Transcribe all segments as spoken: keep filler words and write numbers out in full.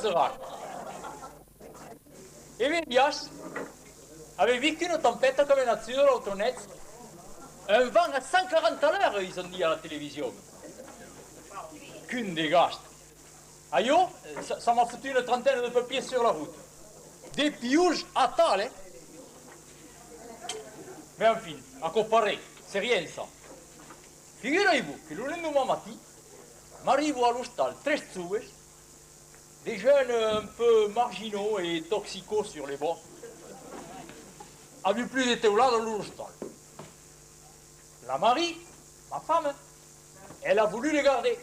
de rage. E ben, Elias, avètz vist quina tempèsta qu'avèm aguda l'autra nuèch? Un vent a cent quaranta a l'ora, ils ont dit à la télévision. Quin desastre! Ailhò, ça, ça m'a fotut une trentaine de papiers sur la route. De piujas atal, eh? Mais enfin, aquò pas res, c'est rien ça. Figuratz-vos que lo lendeman matin, m'arriban a l'ostal tres joves, des jeunes un peu marginaux et toxicos sur les bords. Avián plus de teulada a l'ostal. La Marie, ma femme, elle a voulu les garder.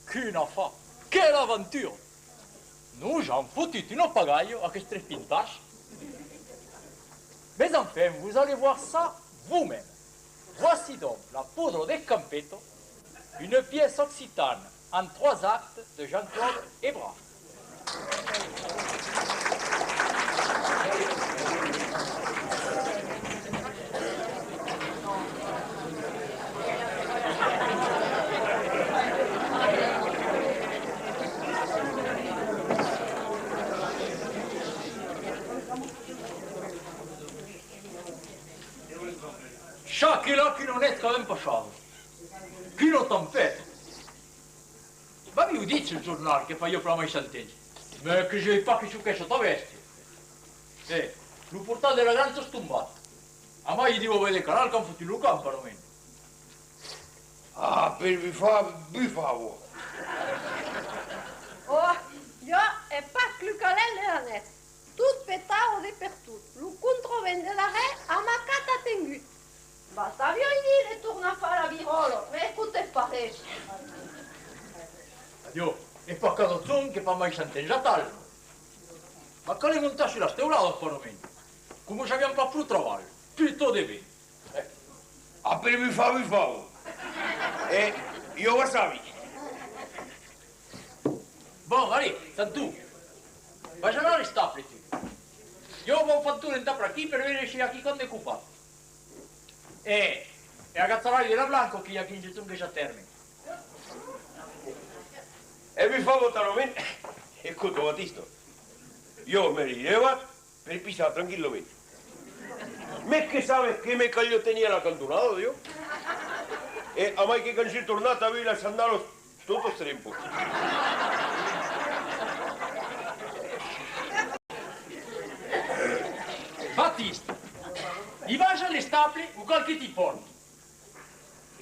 Quin afar! Quelle aventure! Nos an fotut una pagalha, aquests tres pintats. Mais enfin, vous allez voir ça vous-même. Voici donc La Poudre d'Escampeta, une pièce occitane en trois actes de Jean-Claude Ebra. Çaquelà, quina nuèch qu'avèm passada! Quina tempèsta! M'avián dit sul jornal que fariá plan maishant temps, mès que siái pas que çò qu'es sota bèstia. E, lo portal de la granja es tombat. Amai, i deu aver de canals qu'an fotut lo camp, pasmens. Ah, per bufar, bufava. Oh, ieu, es pas lo calent de la nuèch. Tot petava de pertot. Lo contravent de darrèr a macat atengut. Vos aviái dit de tornar far la viròla, mès escotatz pas res. Adieu, es pas cada jorn que fa maishant temps atal. Mas calè montar sus las teuladas, pasmens. Coma s'avián pas pro trabalh, plutôt de vent. Eh. Ah, per bufar, bufava. E ieu o sabi. Bon, allez, Santon. Vas anar a l'estable, tu. Ieu vau far un torn entà per aquí per veire se i a quicòm de copat. E, e agacharai de la blanca, que i a quinze jorns que s'atèrme. E bufava talament. Escota, Batista. Ieu me n'iré, va. Per pissar tranquillament. Mès que sabes que me caliá tenir a la cantonada, adieu. E amai que quand soi tornat avèi las sandalas totas trempas. Batista, i vas a l'estable o cal que t'i pòrti?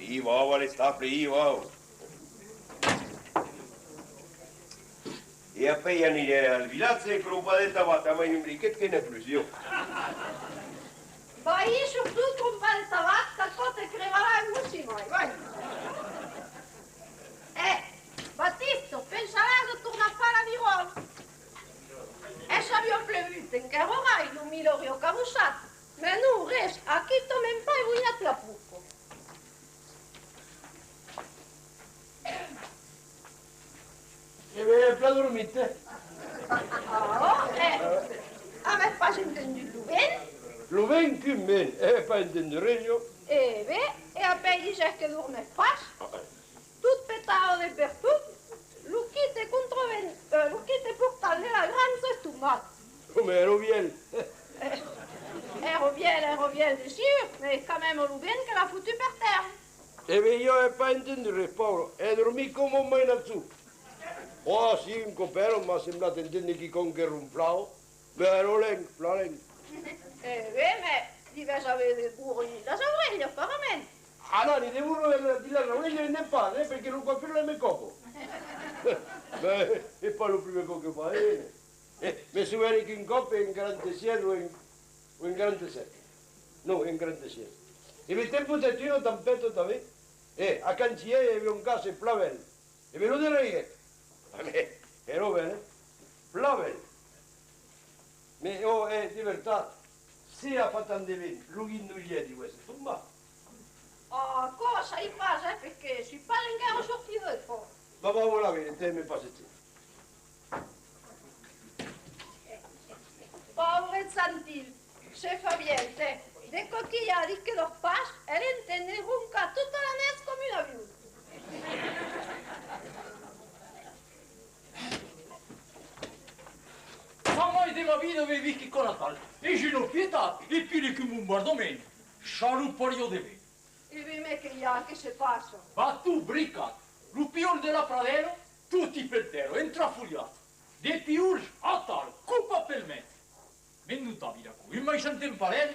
I vau a l'estable, i vau. E apèi anirè al vilatge e crompar de tabac, amai un briquet que n'ai plus, ieu. Vai, surtot crompar de tabac, qu'aquò te crebarà un bocin mai, vai. E, Batista, pensaràs a tornar far la viròla? E s'aviá plevut, encara auriá lo milhor cabossat. Mès non, res, aquí tanben pas, ai bonhat la poca. E ben, plan dormit, eh? Ah, eh, avètz pas entendut lo vent? Lo vent? Quin vent? Ai pas entendut res, ieu. E ben, e apèi disètz que dormètz pas? Tot petava de pertot, lo quite contravent, eh, lo quite portal de la granja es tombat. Òme, èra vièlh. Eh, èra vièlh, èra vièlh, de segur, mès quand même lo vent que l'a fotut per tèrra. E ben, ieu ai pas entendut res, paure, ai dormit coma un mainatjor. Oh, si, un còp èra, m'a semblat entendre quicòm que ronflava. Mès èra lèu, plan lèu. E ben, mès devètz aver de borrons dins las aurelhas, pasmens. Ah non, ni de borrons dins las aurelhas n'ai pas, eh, perque lo coiffeur me còpa. Mès es pas lo primièr còp que fa, eh. Eh, me sovene qu'un còp en Grand Estièr o en, o en Grand Estièr. Non, en Grand Estièr. E me tempo de una tempèsta tanben. Eh, a Cantièr i aviá un casse plan bèl. E me lo deraiguèt. Amé, èra bèl, eh? Plan bèl. Mès, ò, eh, de vertat, se a fach tant de vent, lo guindolièr deu èsser tombat. Ah, aquò sai pas, eh, perque soi pas encara sortida de fòra. Bah, bah, voilà, ben, te me passes. Paure Santil, se fa vièlh, tè. De còps que i a dit que dòrm pas, e l'entende roncar tota la nuèch coma un avion. de ma vida, me visqui coma tal. Es una pietat, es pire qu'un bombardament. Salopariá de ben. E ben, mès, que i a, que se passa? Baton bricat. Lo piol de la pradèla, toti per tèrra, entrafolhats. De piols atal, copats pel mète. Me'n dotavi d'aquò. Un mai s'entend pas ren,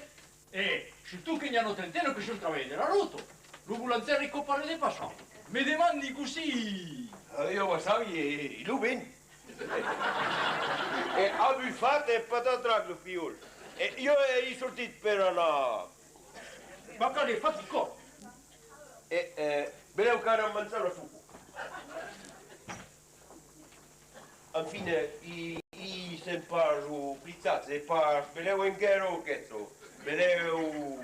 e, surtot que n'i a una trentena que son trabalhats de la rota. Lo volanter es capable de passar. Me demandi cossí. Ah, ieu o sabi, e, e lo ben. E a bufat e patatrac lo piol. E ieu, e, i sortit per anar. Mas qual es, fati còp. E, e, belèu qu'anam manjar la sopa. Enfin, e, i, i sèm pas oblitzats, e pas, belèu enquèra aqueste, belèu.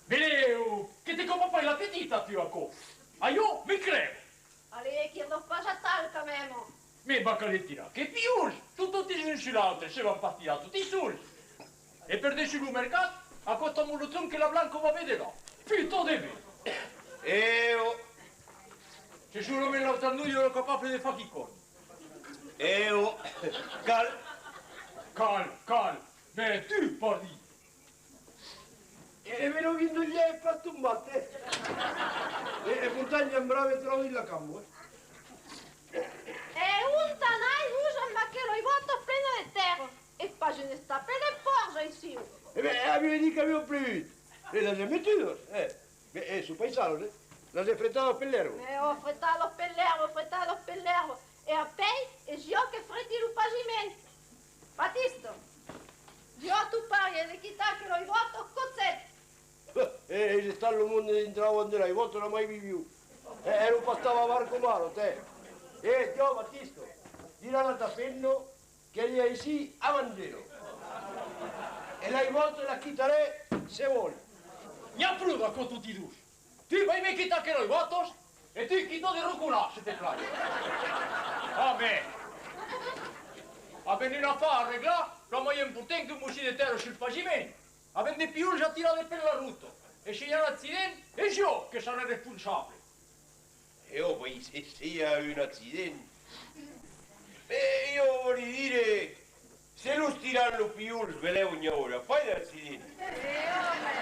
Belèu que te copa pas l'apetit a tu, aquò. A ieu, me crèu. Allez, qu'i èra pas atal, quand même. Mès va caler tirar que piols, tot, totis un sus l'autre, se van pas tirar toti sols. E per dessús lo mercat, a costat lo tronc que la Blanca va me delar. Puta de ben! E ò! Se solament l'autra noiva èra capable de far quicòm. E ò! Cal! Cal, cal! Mès tu, pardi! E, e me lo vin de lhèr pas tombat, eh! E, e portant i a un brave trau dins la camba, eh! E ont anatz-vos amb aquelas bòtas plenas de tèrra? Es pas un estaple de pòrcs aicí! E ben, aviái dit qu'aviá plogut! E las ai metudas, eh! Ben, e son pas salas, eh! Las ai fretadas per l'èrba! E ò, fretadas per l'èrba, fretadas per l'èrba! E apèi, es ieu que freti lo paviment! Batista! Diu a ton paire de quitar aquelas bòtas còp sèt! E, es estat lo monde dintrava amb de las bòtas, la mai viviu. E, èra pas tan bavar coma ara, tè. E, diu, Batista, diràs a ta femna qu'es aicí a vendre. E las bòtas las quitarè, se vòl. N'i a pro d'aquò, toti dos. Tu, vai me quitar aquelas bòtas, e tu quita de rocolar, se te plai. Ah, mès! Avèm un afar a reglar, plan mai important qu'un bocin de tèrra sul paviment. Avèm de piols a tirar de per la rota, e se i a un accident, es ieu que serè responsable. E ò, ben, se, se i a un accident. E ieu vòli dire, se los tiran los piols, belèu n'i aurà pas d'accident. E òme!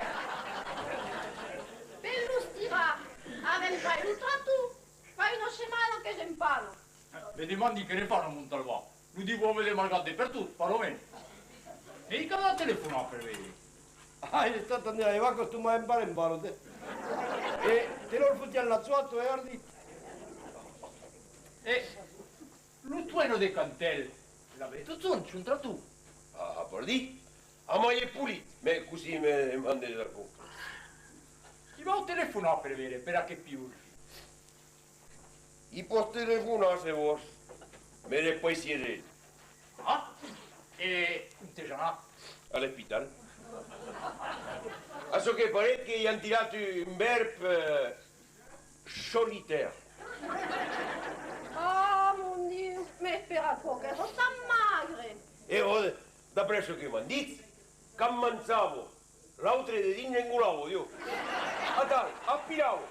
Per los tirar, avèm pas lo tractor. Fa una setmana qu'es en pana. Me demandi que ne fan a Montalban. Lo diu òme de malgat de pertot, pas lo mens. E i cal telefonar per veire. Ah, es estat amb de las vacas, tu m'as en parent, parlo, tè. E te lor fotián la soa, tu, e ardi. E lo Tueno de Cantel, l'avètz totjorn, son tractor? Ah, pardí. Amai es polit, mès cossí me demandes aquò? I vau telefonar per veire, per aquel piol. I pòs telefonar, se vòs. Me despaicièré. Ah? E ont es anat? A l'espital. A çò que paret que i an tirat un vèrb, eh, solitaire. Ah, mon Diu, mès per aquò qu'èra tan magre! E ò, d'après çò que m'an dit, quand manjava, l'autre dedins engolava, diu. Atal, aspirava.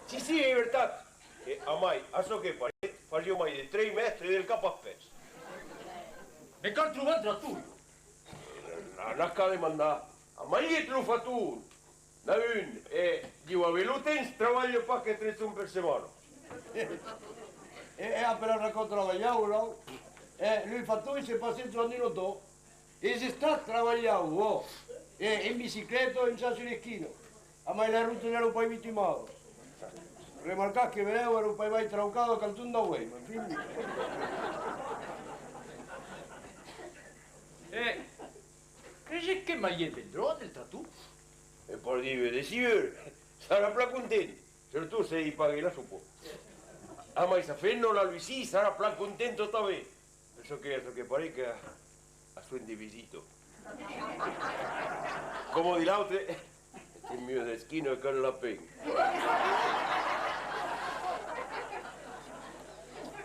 Si, si, es vertat. E amai, a çò que paret, fasiá mai de tres mètres del cap als pès. Me cal trobar un tractor. N'a, n'a qu'a demandar. Amai, es lo factor. N'a un, e diu, avec lo temps, trabalha pas que tres jorns per setmana. E, e après aquò trabalhava, non? E lo factor se passèt Joan de Notò. Es estat trabalhau, ò! E en bicicleta, en sens una esquina. Amai las rotas èran pas bitumadas. Remarcatz que belèu èran pas mai traucadas qu'al torn d'auèi, mas fin. E creses que Maiet vendrà del tractor? E pòs dire de segur, serà plan content, surtot se i paguèi la sopa. Amai sa femna, la Lucie, serà plan contenta tanben. Per çò que, a çò que paret que a soent de visita. Coma ditz l'autre, es mièlhs d'esquina qu'un lapin.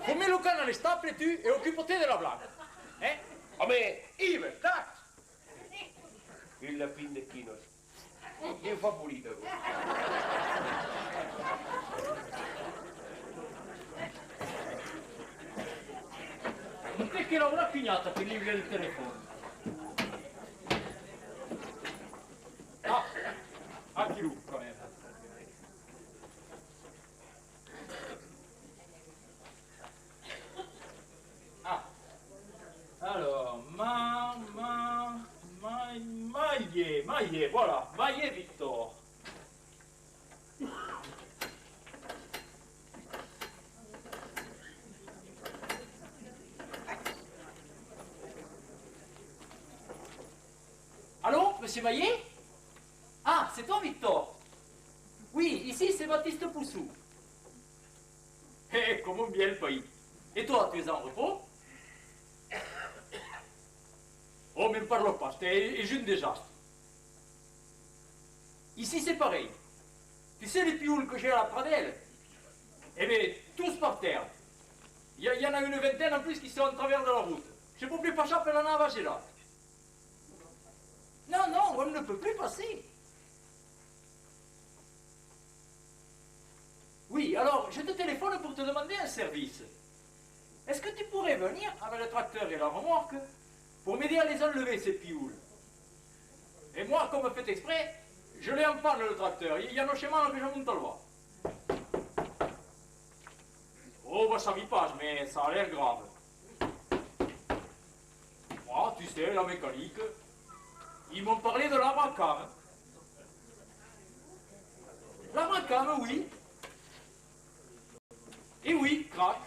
Fot-me lo can a l'estable, tu, e ocupa-te de la Blanca. Eh? Òme, es vertat! Un lapin d'esquinas. Quin fa polit, aquò. Ont es Que l'aurà cunhada per liurar lo telefòn. Ah, aquí lo, quand même. Ah. Alors, ma, ma, ma, Maillet, Maillet, voilà, Maillet Victor. Allô, monsieur Maillet ? Ah, c'est toi, Victor ? Oui, ici, c'est Baptiste Poussou. Eh, comme un vieux pays. Et toi, tu es en repos ? Oh, m'en parle pas, c'est un désastre. Ici, c'est pareil. Tu sais les pioules que j'ai à la Pradelle ? Eh bien, tous par terre. Il y a, il y en a une vingtaine en plus qui sont en travers de la route. Je peux plus passer par la navagera. Non, non, on ne peut plus passer. Oui, alors, je te téléphone pour te demander un service. Est-ce que tu pourrais venir avec le tracteur et la remorque pour m'aider à les enlever, ces pioules ? Et moi, comme fait exprès, je l'ai en panne, le tracteur. Il y a un chemin que je monte là-bas. Oh, bah, ça vit pas, mais ça a l'air grave. Moi, tu sais, la mécanique, ils m'ont parlé de l'abracam. L'abracam, oui. Et oui, crac.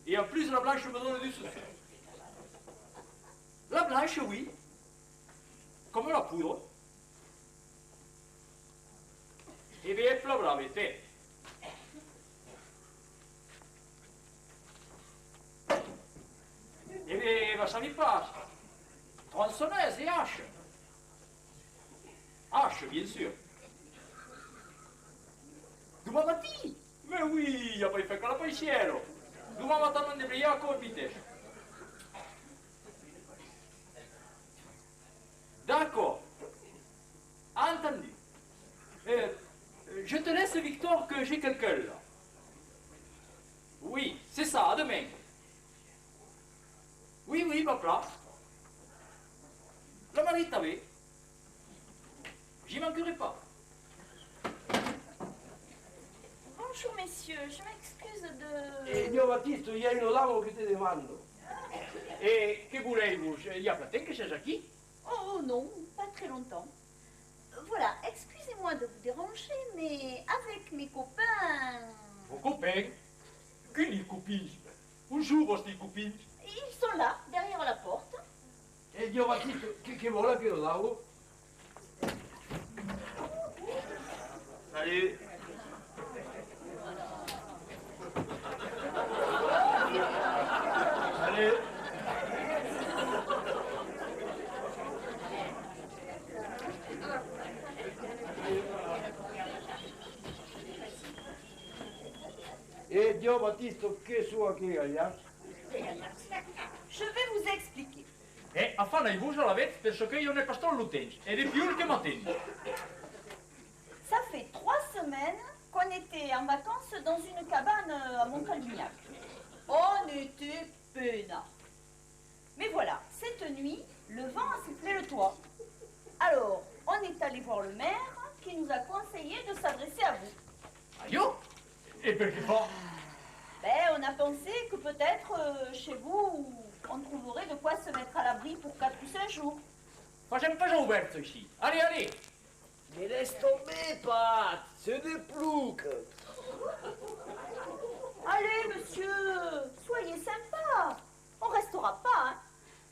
Et en plus, la blanche me donne du souffle. La blanche, oui. Comme la poudre. Eh bien, ep la brave, tè. Eh bien, va saber pas. Tronçonneuse et hache. Hache, bien sûr. Demain matin ? Mais oui, il n'y a pas fait que la paissière. Demain matin, on débrouille à vitesse. D'accord. Entendu. Euh, je te laisse, Victor, que j'ai quelqu'un là. Oui, c'est ça, à demain. Oui, oui, va plan. La Marie t'avait. J'y manquerai pas. Bonjour, messieurs, je m'excuse de... Eh, Dieu Baptiste, il y a une dame qui te demande. E que volètz-vos? I a pas temps que siás aquí? Oh, oh, non, pas très longtemps. Voilà, excusez-moi de vous déranger, mais avec mes copains... Vos copins? Quini copins? On son vòstis copins? Ils sont là, derrière la porte. E Dieu Baptiste, que, que vòl aquela dama? Salut. Salut. E Dieu Baptiste, que son aqueles galhards? Je vais vous expliquer. E afanatz-vos alavetz, per çò que jo n'ai pas tot lo temps, e de pius que m'atendi. Ça fait trois semaines qu'on était en vacances dans une cabane à Montcalbignac. On était peinards. Mais voilà, cette nuit, le vent a soufflé le toit. Alors, on est allé voir le maire qui nous a conseillé de s'adresser à vous. A jo? E per qué far? Ben, on a pensé que peut-être, euh, chez vous, on trouverait de quoi se mettre à l'abri pour quatre ou cinq jours. Fasèm pas aubèrja aicí. Allez, allez! Mais laisse tomber, Pat, c'est des ploucs. Allez, monsieur, soyez sympa. On restera pas, hein.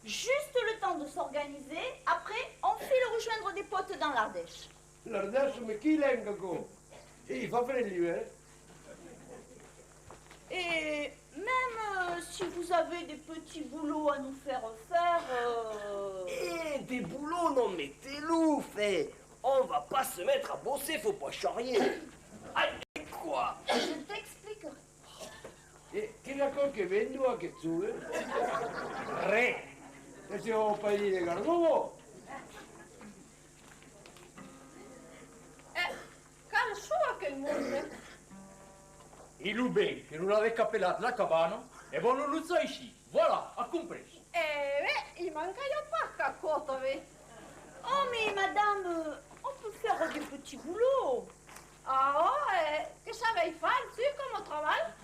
Juste le temps de s'organiser, après, on file rejoindre des potes dans l'Ardèche. L'Ardèche, mais qué lenga, aquò? E i fa freg l'ivèrn. Et même, euh, si vous avez des petits boulots à nous faire faire, euh... Eh, des boulots, non, mais t'es louf, eh. On va pas se mettre à bosser, faut pas charrier. Allez, quoi. Je t'expliquerai. E qu'es aquò que vendon aqueths joves? Re! E se vau pas dire gargòla! Eh, qual son aquel monde? E lo ben que nos a descapelat la cabana, E vòlon lojar aicí. Voilà, as comprés. E ben, i mancariá pas qu'aquò, tanben. Oh, mais madame, euh, on peut faire des petits boulots. Ah, oh, e que sabètz far, tu, coma trabalh?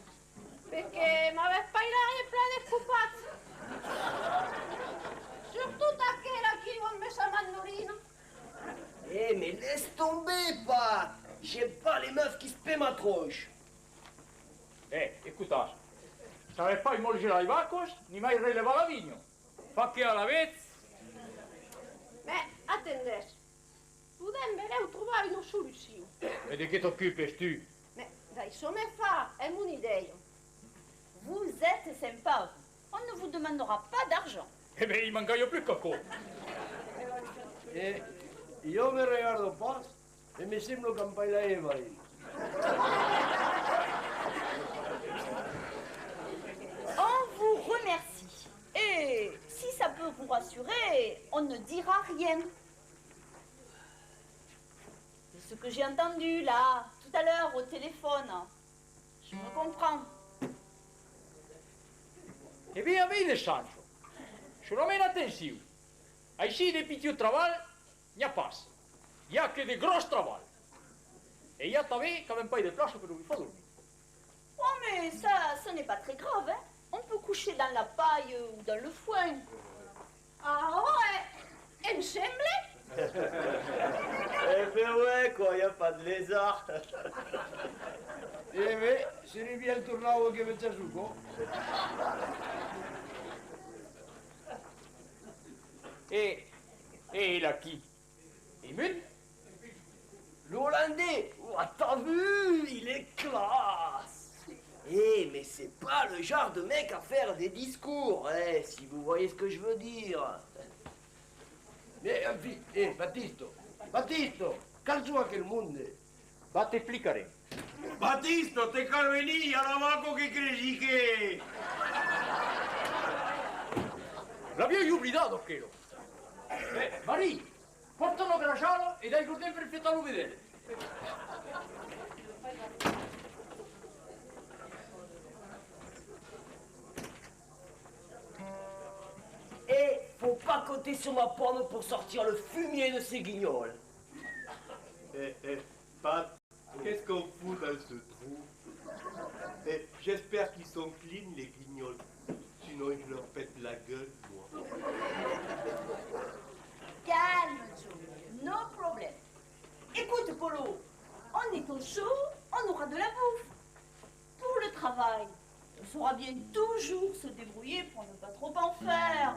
Perque m'avètz pas l'aire plan descopat. Surtot aquela aquí, ont me sa mandolina. Eh, mais laisse tomber, Pat! J'aime pas les meufs qui se paient ma tronche. Eh, escotatz, sabètz pas molzar las vacas, ni mai relevar la vinha. Fa que alavetz. Mès, atendètz, podèm benlèu trobar una solucion. E de qué t'ocupes, tu? Mès, daissa-me far, ai mon idèia. Vous êtes sympa, vous. On ne vous demandera pas d'argent. E ben, i mancariá plus qu'aquò. E ieu me regardo pas, e me sembla qu'an pas l'aire valent. On vous remercie. Et si ça peut vous rassurer, on ne dira rien. De ce que j'ai entendu là, tout à l'heure au téléphone, je me comprends. E ben, a ben, Sancho. Solament atencion. Aicí de pitit trabalh, n'i a pas. I a que de gròs trabalhs. E i a tanben qu'avèm pas de plaça per nos far dormir. Oh, mais ça, ce n'est pas très grave, hein. On peut coucher dans la paille ou dans le foin. Ah, ouais, ensemble? Eh ben ouais, quoi, y a pas de lézard. Eh ben, se ne vien tornar que me tira sou còp. E, e el aquí? Immun? L'Hollandais, oh, t'as vu, il est classe. Eh, mais c'est pas le genre de mec à faire des discours, eh, si vous voyez ce que je veux dire. Mais enfin, eh, Baptiste, Baptiste, qual son aquel monde? Va, t'explicaré. Baptiste, te cal venir, i a la vaca que cresi que... L'aviái oblidat, aquela. Eh, Marie, pòrta una grajala e d'aiga per fetar lo vedèl. Et faut pas compter sur ma pomme pour sortir le fumier de ces guignols. Eh, eh, Pat, qu'est-ce qu'on fout dans ce trou? Eh, j'espère qu'ils sont clean, les guignols. Sinon, je leur pète la gueule, moi. Calme, Joe. No problème. Écoute, Polo, on est au chaud, on aura de la bouffe. Pour le travail, on saura bien toujours se débrouiller pour ne pas trop en faire.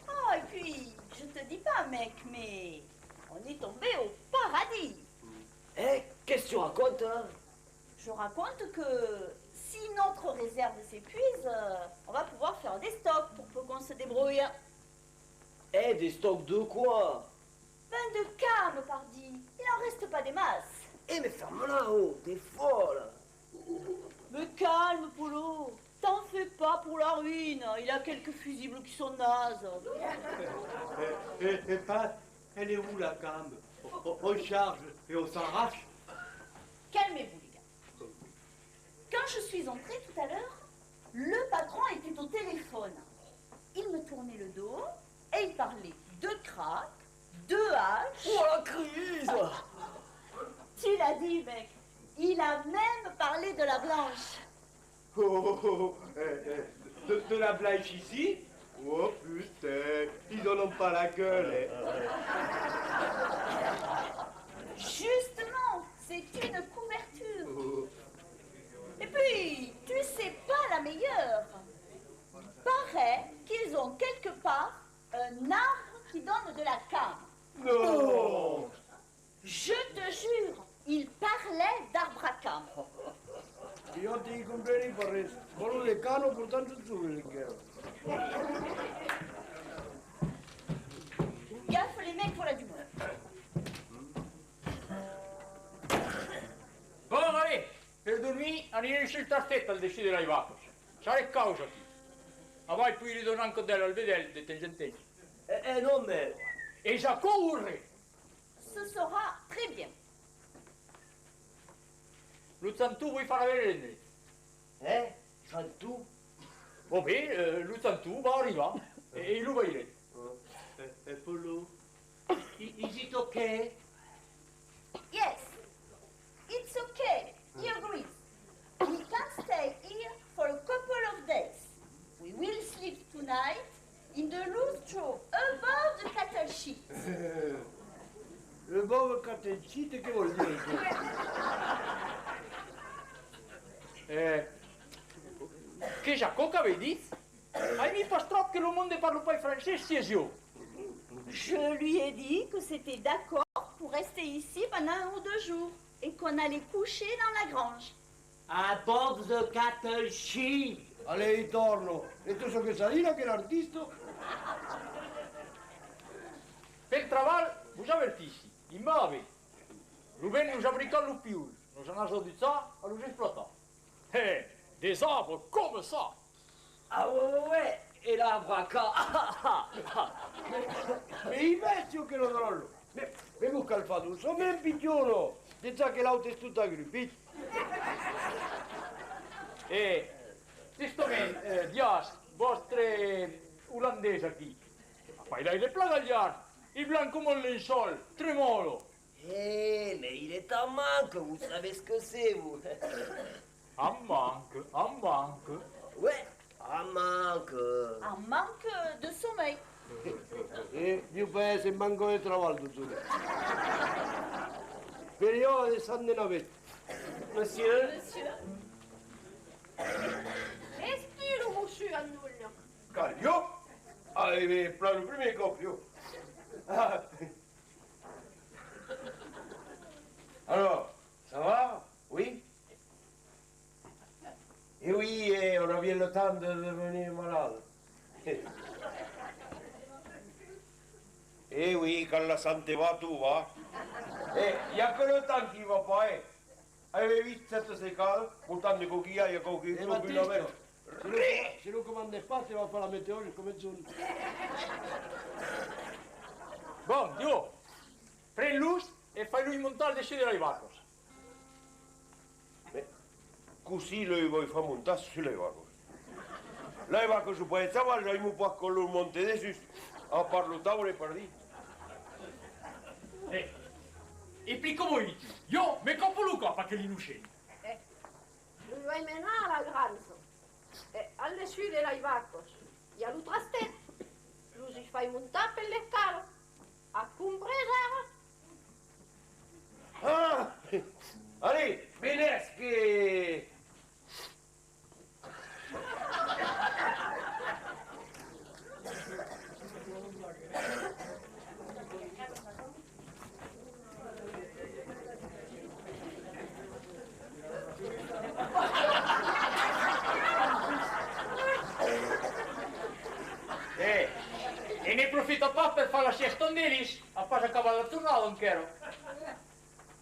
Ah, et puis, je te dis pas, mec, mais on est tombé au paradis. Eh, qu'est-ce que tu racontes, hein? Je raconte que si notre réserve s'épuise, euh, on va pouvoir faire des stocks pour peu qu'on se débrouille. Eh, des stocks de quoi? Ben, de cames, pardi. Il en reste pas des masses. Eh, mais ferme-la, oh, t'es folle. Mais calme, Polo. T'en fais pas pour la ruine. Il a quelques fusibles qui sont nazes. Eh, eh, eh, Pat, elle est où, la came? On, on, on charge et on s'arrache. Calmez-vous, les gars. Quand je suis entrée tout à l'heure, le patron était au téléphone. Il me tournait le dos et il parlait de crack, de hache. Oh, la crise! Tu l'as dit, mec. Il a même parlé de la blanche. Oh, oh, oh, eh, eh, de, de la blanche ici? Oh putain, ils en ont pas la gueule, hein. Justement, c'est une couverture. Oh. Et puis, tu sais pas la meilleure. Paraît qu'ils ont quelque part un arbre qui donne de la came. Non. Je te jure, il parlait d'arbre à came. Ieu te i compreni pas res. Vòlon de cana, portant tot solet encara. Gaffe les mecs, voilà du monde. Bon, allez, per dormir, anirem sul tartet al dessús de las vacas. Saré caud aquí. Avall pòdi li donar un còp d'èl al vedèl de temps en temps. Eh, eh, non, mais... Es aquò o res? Ce sera très bien. Lo chanton vòl far la merenda. Eh? Santon? Bon, ben, eh, lo Santon va arribar, e, e lo veirem. Oh, eh, eh, Polo, i-, is it okay? Yes, it's okay, he agrees. We can stay here for a couple of days. We will sleep tonight in the loose straw above the cattle shed. Above the cattle shed, que vòl dire aquò? Eh, qu'es aquò qu'avètz dit? Aimi pas tròp que lo monde parla pas francés sièis jorns. Je lui ai dit que c'était d'accord pour rester ici pendant un ou deux jours et qu'on allait coucher dans la grange. Above the cattle shed. Allez, i torna. E tot çò que s'a dit, aquel artista? Pel trabalh, vos avertissi, i va aver. Lo vent nos a bricat los piuls, nos anatz adujar a los explotar. He, des arbres comme ça! Ah ouais, ouais, ouais, e la braca! Mais, mais i vètz, que lo dròlle! Mais, mais vos cal far doçament, pichona! Dejà que l'aute es tot agrupit. E, justament, eh, diatz, vòstre olandés aquí, a pas l'aire plan galhard, es blanc coma un lençòl, tremòla. Eh, mais il est en manque, vous savez ce que c'est, vous. En manque, en manque. Ouais, en manque. En manque de sommeil. Eh, Diu país, en manque de trabalh, totjorn. Periòde de sang de navèth. Monsieur. Monsieur. Es tu lo mossur Andoulha? Calhó? Ah, eh ben, plan lo primièr còp, jo. Ah. Alors, ça va? Oui? Eh oui, eh, on a bien le temps de devenir malade. Eh oui, quand la santé va, tout va. Eh, y a que le temps qui va pas, eh. Avètz vist cette séquence? Pourtant, de coquilhage, il y a coquilhage. Eh, Baptiste, si lo, si lo comandes pas, te va far la metèo jusqu'au mègjorn. Bon, Diu, pren-los e fai-los montar al dessús de las vacas. Mès cossí los vòi far montar sus las vacas? Las vacas son pas de chaval, aimi pas que los monte dessús, a part lo taure, pardí. Eh, explica-moi, tu. Jo me còpa lo cap, aquel innocent. Eh, los vòi menar a la granja. E al dessús de las vacas, i a lo trastèth. Los i fai montar per l'escala. As comprés ara? Ah! Allez, venètz que... Eh, e ne profita pas per far la sièsta amb elis, as pas acabat la jornada enquèra.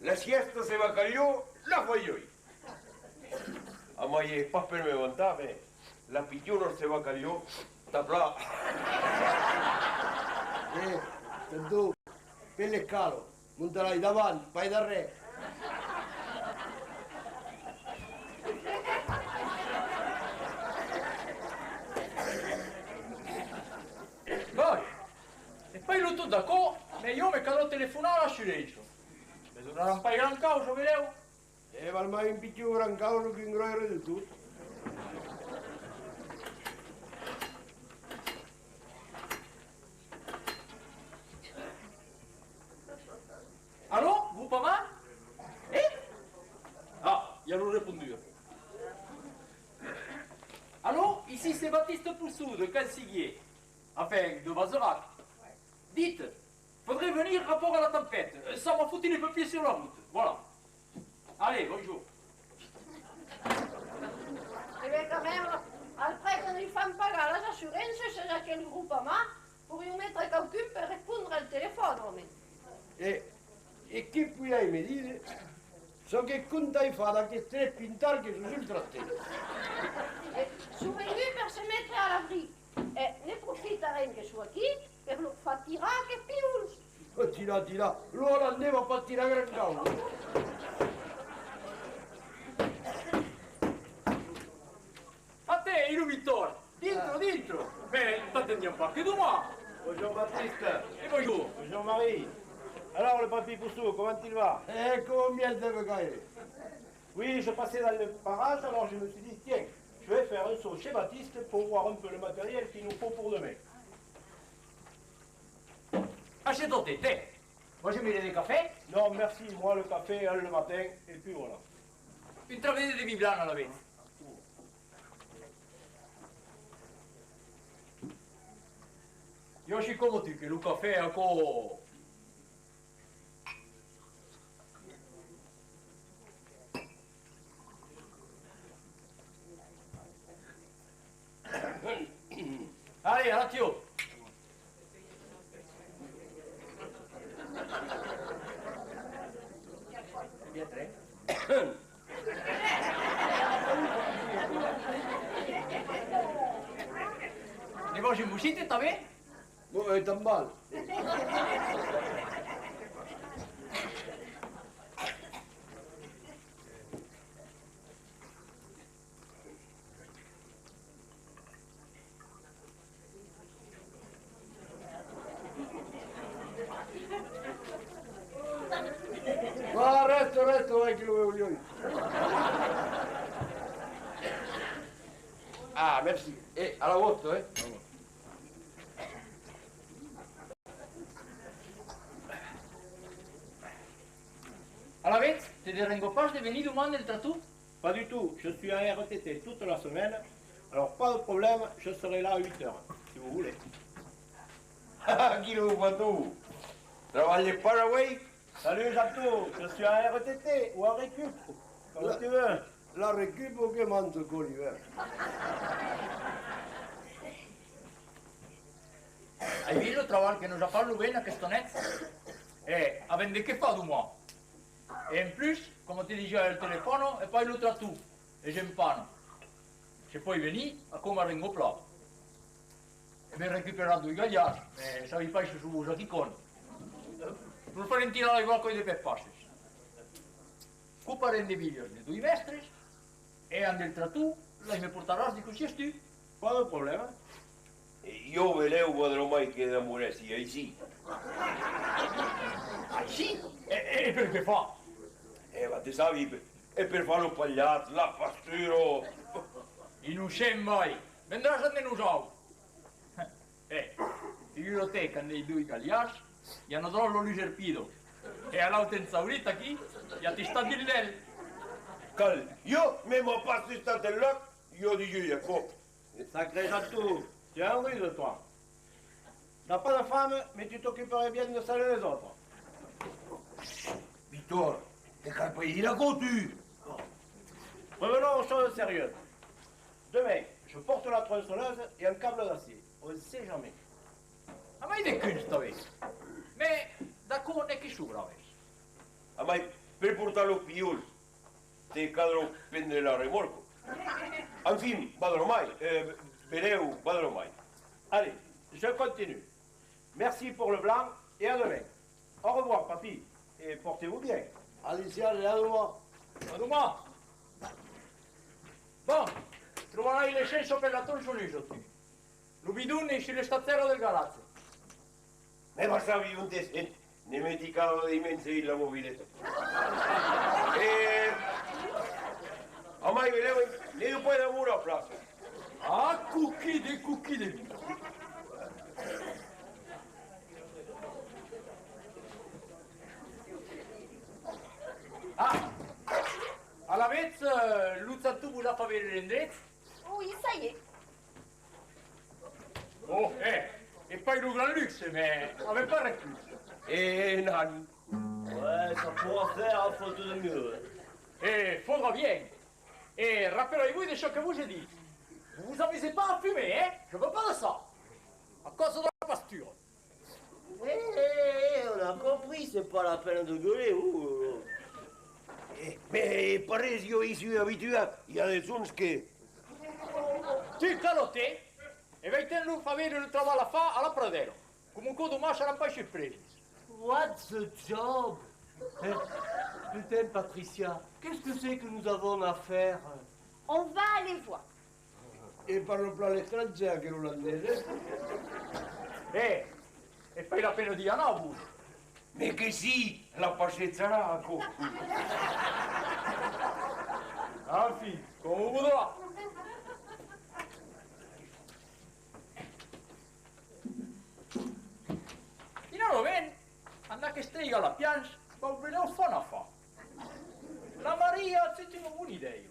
La sièsta, se va calhó, la fai uèi. Amai, es pas per me vantar, mès la pichona se va calhó, tà plan. Eh, Santon, per l'escala, montaràs davant, pas darrèr. Bon, e puèi lo tot d'aquò, mès jo me caló telefonar a l'assurança. Me donaràn pas gran causa, belèu? E val mai un pichon gran causa qu'un gròs reductor. Alò, Groupama? Eh? Ah, i a lo repondor. Alò, ici c'est Baptiste Poussou de Cansiguier. Enfin, de Vazerac. Dites, faudrait venir rapport à la tempête. Euh, ça m'a foutu les papiers sur la route. Voilà. Allez, bonjour. E ben, quand même, al prètz que nos fan pagar las assuranças, es aquel Groupama, poirián metre quauqu'un per respondre al telefòn, òme. E, e que poiriái me dire çò que comptai far d'aqueles tres pintards que son sul trastèth? E son venguts per se metre a l'abric. E ne profitarem que son aquí per lor far tirar aqueles piuls. Tira, tira, lo olandés va pas tirar gran causa. Victor, dintre, dintre. Mais t'attendiam pas que demain. Bonjour Baptiste. Et bonjour. Bonjour Marie. Alors le papy Poussou, comment il va ? Eh, comme miel de Becaille. Oui, je passais dans le parage, alors je me suis dit, tiens, je vais faire un saut chez Baptiste pour voir un peu le matériel qu'il nous faut pour demain. Achète-te, tiens. Moi, je mets des cafés. Non, merci, moi, le café, un le matin, et puis voilà. Un travelh de vin blanc, alavetz. Jo soi coma tu, que lo cafè aquò. Allez, à la Thio. Bien, très. Ne vòs un bocin, tanben? Bon, eh, tant val. Va, resta, resta, vai que lo veu jo. Ah, merci. E a la vòsta, eh? Alavetz, te derange pas de venir doman del tractor? Pas du tout, je suis en R T T toute la semaine, alors pas de problème, je serai là à huit heures, si vous voulez. Ah, quin patron! Trabalhes pas avui? Salut Jato, je suis en R T T ou en récup, comme tu veux. La récup que manda, Oliver. Ai vist lo trabalh que nos a fach lo vent aquesta net? E avèm de qué far doman. E en plus, coma te disiái al telefòn, e pas lo tractor es en pana. Se pòi venir, aquò m'arrenga plan. E me recuperar doi galhards, me sabi pas se son vos aquí con. Nos farem tirar las vacas de pèl passes. Coparem de bilhas de doi mèstres, e amb el tractor, las me portaràs de cossiás tu. Pas de problèma. E jo, belèu, vadrà mai que demorèssi aicí. Aicí? E, e, e per qué far? E, va, te sabi, e per far lo palhat, la pastura. Innocent mai, vendràs amb de nosauts. E, figura-te qu'amb lei doi galhards, i a una dròlla luserpida. E a l'aute ensaurit aquí, i a testat dins l'èl. Cal, jo, mèma pas testat enlòc, jo disi aquò. Sacré Jato, tu es un rude, toi. T'as pas de femme, mais tu t'occuperais bien de celle des autres. Victor, te cal pas dire aquò, tu. Revenons aux choses sérieuses. Demain, je porte la tronçonneuse et un câble d'acier. On ne sait jamais. Amai de cuns, tanben. Mès d'aquò ne qué sobrava? Amai, per portar los pilhons, te caldrà prendre la remòrca. Enfin, vadrà mai, eh, belèu vadrà mai. Allez, je continue. Merci pour le blanc et à demain. Au revoir, papy, et portez-vous bien. Adissiatz e a doman. A doman. Bon, trobarai l'essença per la tronçoneuse, tu. Lo bidon es sus l'estatgèra del garatge. Mès vas sabi ont es, eh? Ne meti cada dimenge dins la mobileta. E amai, belèu, ne deu pas demorar plaça. Ah, coquin de, coquin de. Ah! Alavetz, eh, lo Jato vos a fach veire l'endrech? Oui, ça y est. Oh, eh, es pas lo grand luxe, mès avèm pas res plus. E, e, non. Ouais, ça pourra faire, hein, faute de mieux, hein. E, faudra bien. E, rapelai-vos de çò que vos ai dit. Vous vous amusez pas à fumer, hein ? Je veux pas de ça. À cause de la pasture. Eh, eh, eh, on a compris, c'est pas la peine de gueuler, oh, oh. Eh, mès pas res, jo i soi abituat, i a de sons que... Tu, cala-te, e vai-te'n lo far veire lo trabalh a far a la pradèra. Coma aquò doman seràn pas suspreses. What's the job? Eh, putain, Patricia, qu'est-ce que c'est que nous avons à faire? On va aller voir. E parla plan l'estrangièr, aquel olandés, eh? Eh, es pas la pena d'i anar, vos. Mes que si, la passejarà, aquò. Enfin, coma o voldrà. Finalament, amb aquesta egalàpiança, vau benlèu far un afar. La Maria a agut una bona idèia.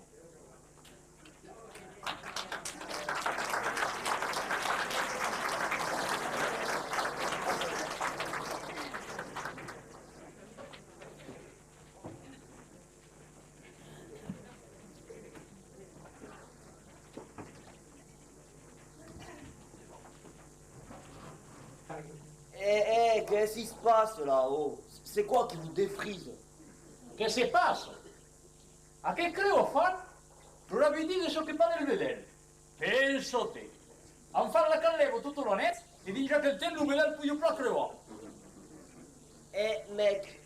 Eh, eh, qu'est-ce qui se passe là, oh? C'est quoi qui vous défrise? Que se passa? A que creu, Afan? Lo rabut ditz de çò que pas del vedèl. Pensa-te! An fach la candèla tota la net e dins aquel temps lo vedèl podiá plan crebar. Eh, mec,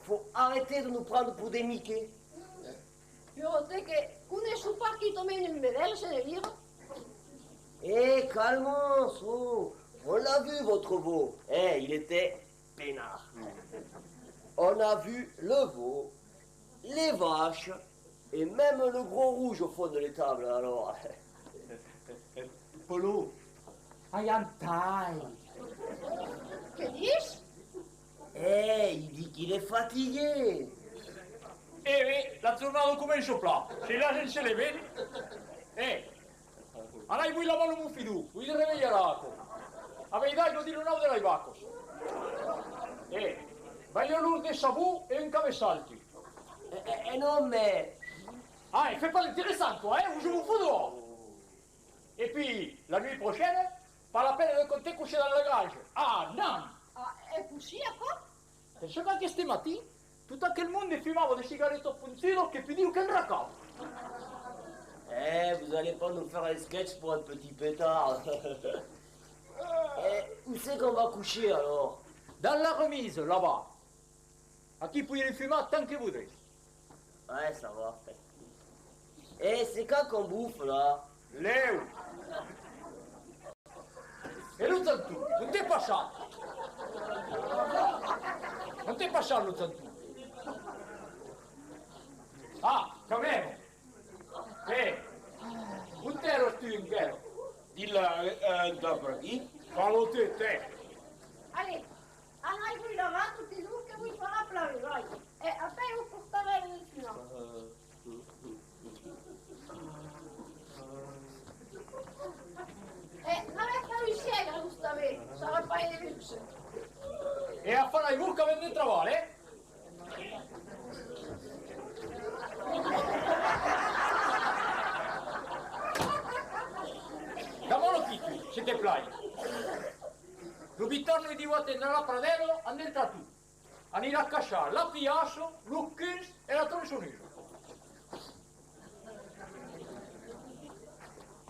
faut arrêter de nous prendre pour des Mickey. Però te que coneisses pas quitament un vedèl, se ne vira. Eh, calmons, oh, on l'a vu, votre veau. Eh, il était peinard. On a vu le veau, les vaches et même le gros rouge au fond de l'étable, alors. Polo, ai un talh. Que ditz? Eh, il dit qu'il est fatigué. Eh ben, la jornada comença plan. Se la gent se lèva. Eh, anatz-vos lavar lo mofidor, vos revelharà, aquò. Avètz d'aiga dins lo nau de las vacas. Eh, balha-lor de sabon e un cabeçal, tu. Eh, eh, eh, non, mais... Ah, e fai pas l'interessant, toi, eh, o je me fous dehors. E puèi, la nuèit prochaina, pas la pena de comptar cossí dins la granja. Ah, non! Ah, e cossí, aquò? Pensa qu'aqueste matin, tot aquel monde fumava de cigaretas ponchudas que podiá qu'enracar. Eh, vous allez pas nous faire un sketch pour un petit pétard. Eh, où c'est qu'on va coucher alors? Dans la remise, là-bas. Aquí poiretz fumar tant que voudretz. Ouais, ça va. Eh, c'est quand qu'on bouffe, là? Lèu! E lo Janton, ont es passat? Ont es passat lo Janton? Ah, quand même! Eh, ont èras tu enquèra? Dins la, eh, entà per aquí? Cala-te, tè! Allez, anatz-vos lavar totes dos que vos farà plaser, vai. E apèi vos portarè lo dejunar. E n'avètz pas lo siègre, vos tanben, sarà pas de luxe. E afanatz-vos qu'avèm de trabalh, eh? Dama lo pitu, se te plai. Lo Vitor ne diu a te anar a la pradèla amb del tractor. Anirà caçar la piassa, los cuns e la tronçonusa.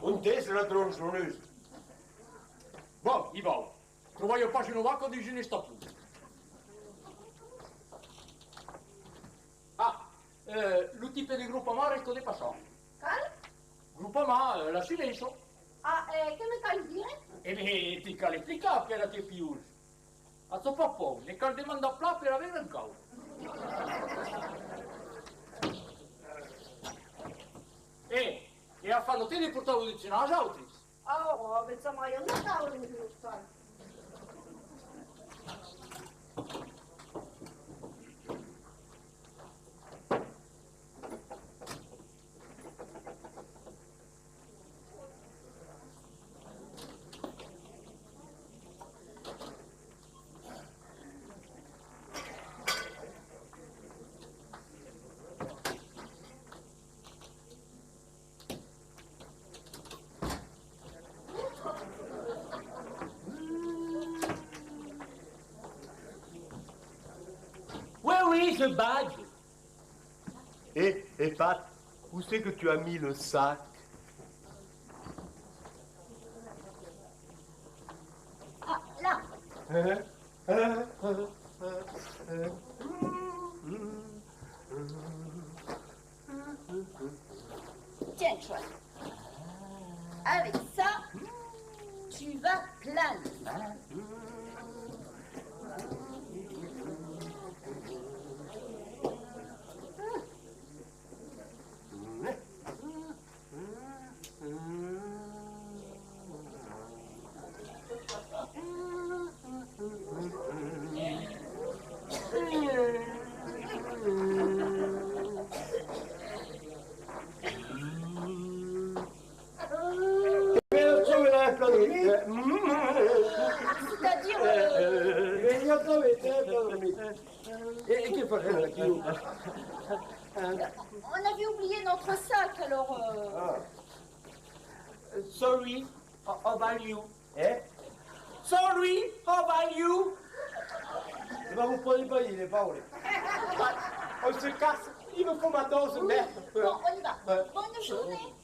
Ont es la tronçonusa? Bon, i vau. Trobaria pas una vaca dins un establon. Ah, eh, lo tipe de Groupama risca de passar. Qual? Groupama, eh, l'assurança. Ah, eh, que me cal dire? E ben, te cal explicar, pèra que piuls. Atz pas paur, ne cal demandar plan per aver un cau. E, e afanatz-te de portar lo dejunar als autres. Ah, oh, avètz jamai andat a l'ostal? Oui, oui, je bague. Eh, eh, Pat, où c'est que tu as mis le sac? Ah, là. Tiens, Joël. Avec ça, tu vas planer. C'est-à-dire, euh, E, e que fasèm aquiu? On avait oublié notre sac, alors, euh. Ah. Sorry, how, how about you? Eh? Sorry, how about you? E ben, vous pouvez pas dire, paure. On se casse, il me faut ma dose, oui, merde. Bon, on y va. Ouais. Bonne journée.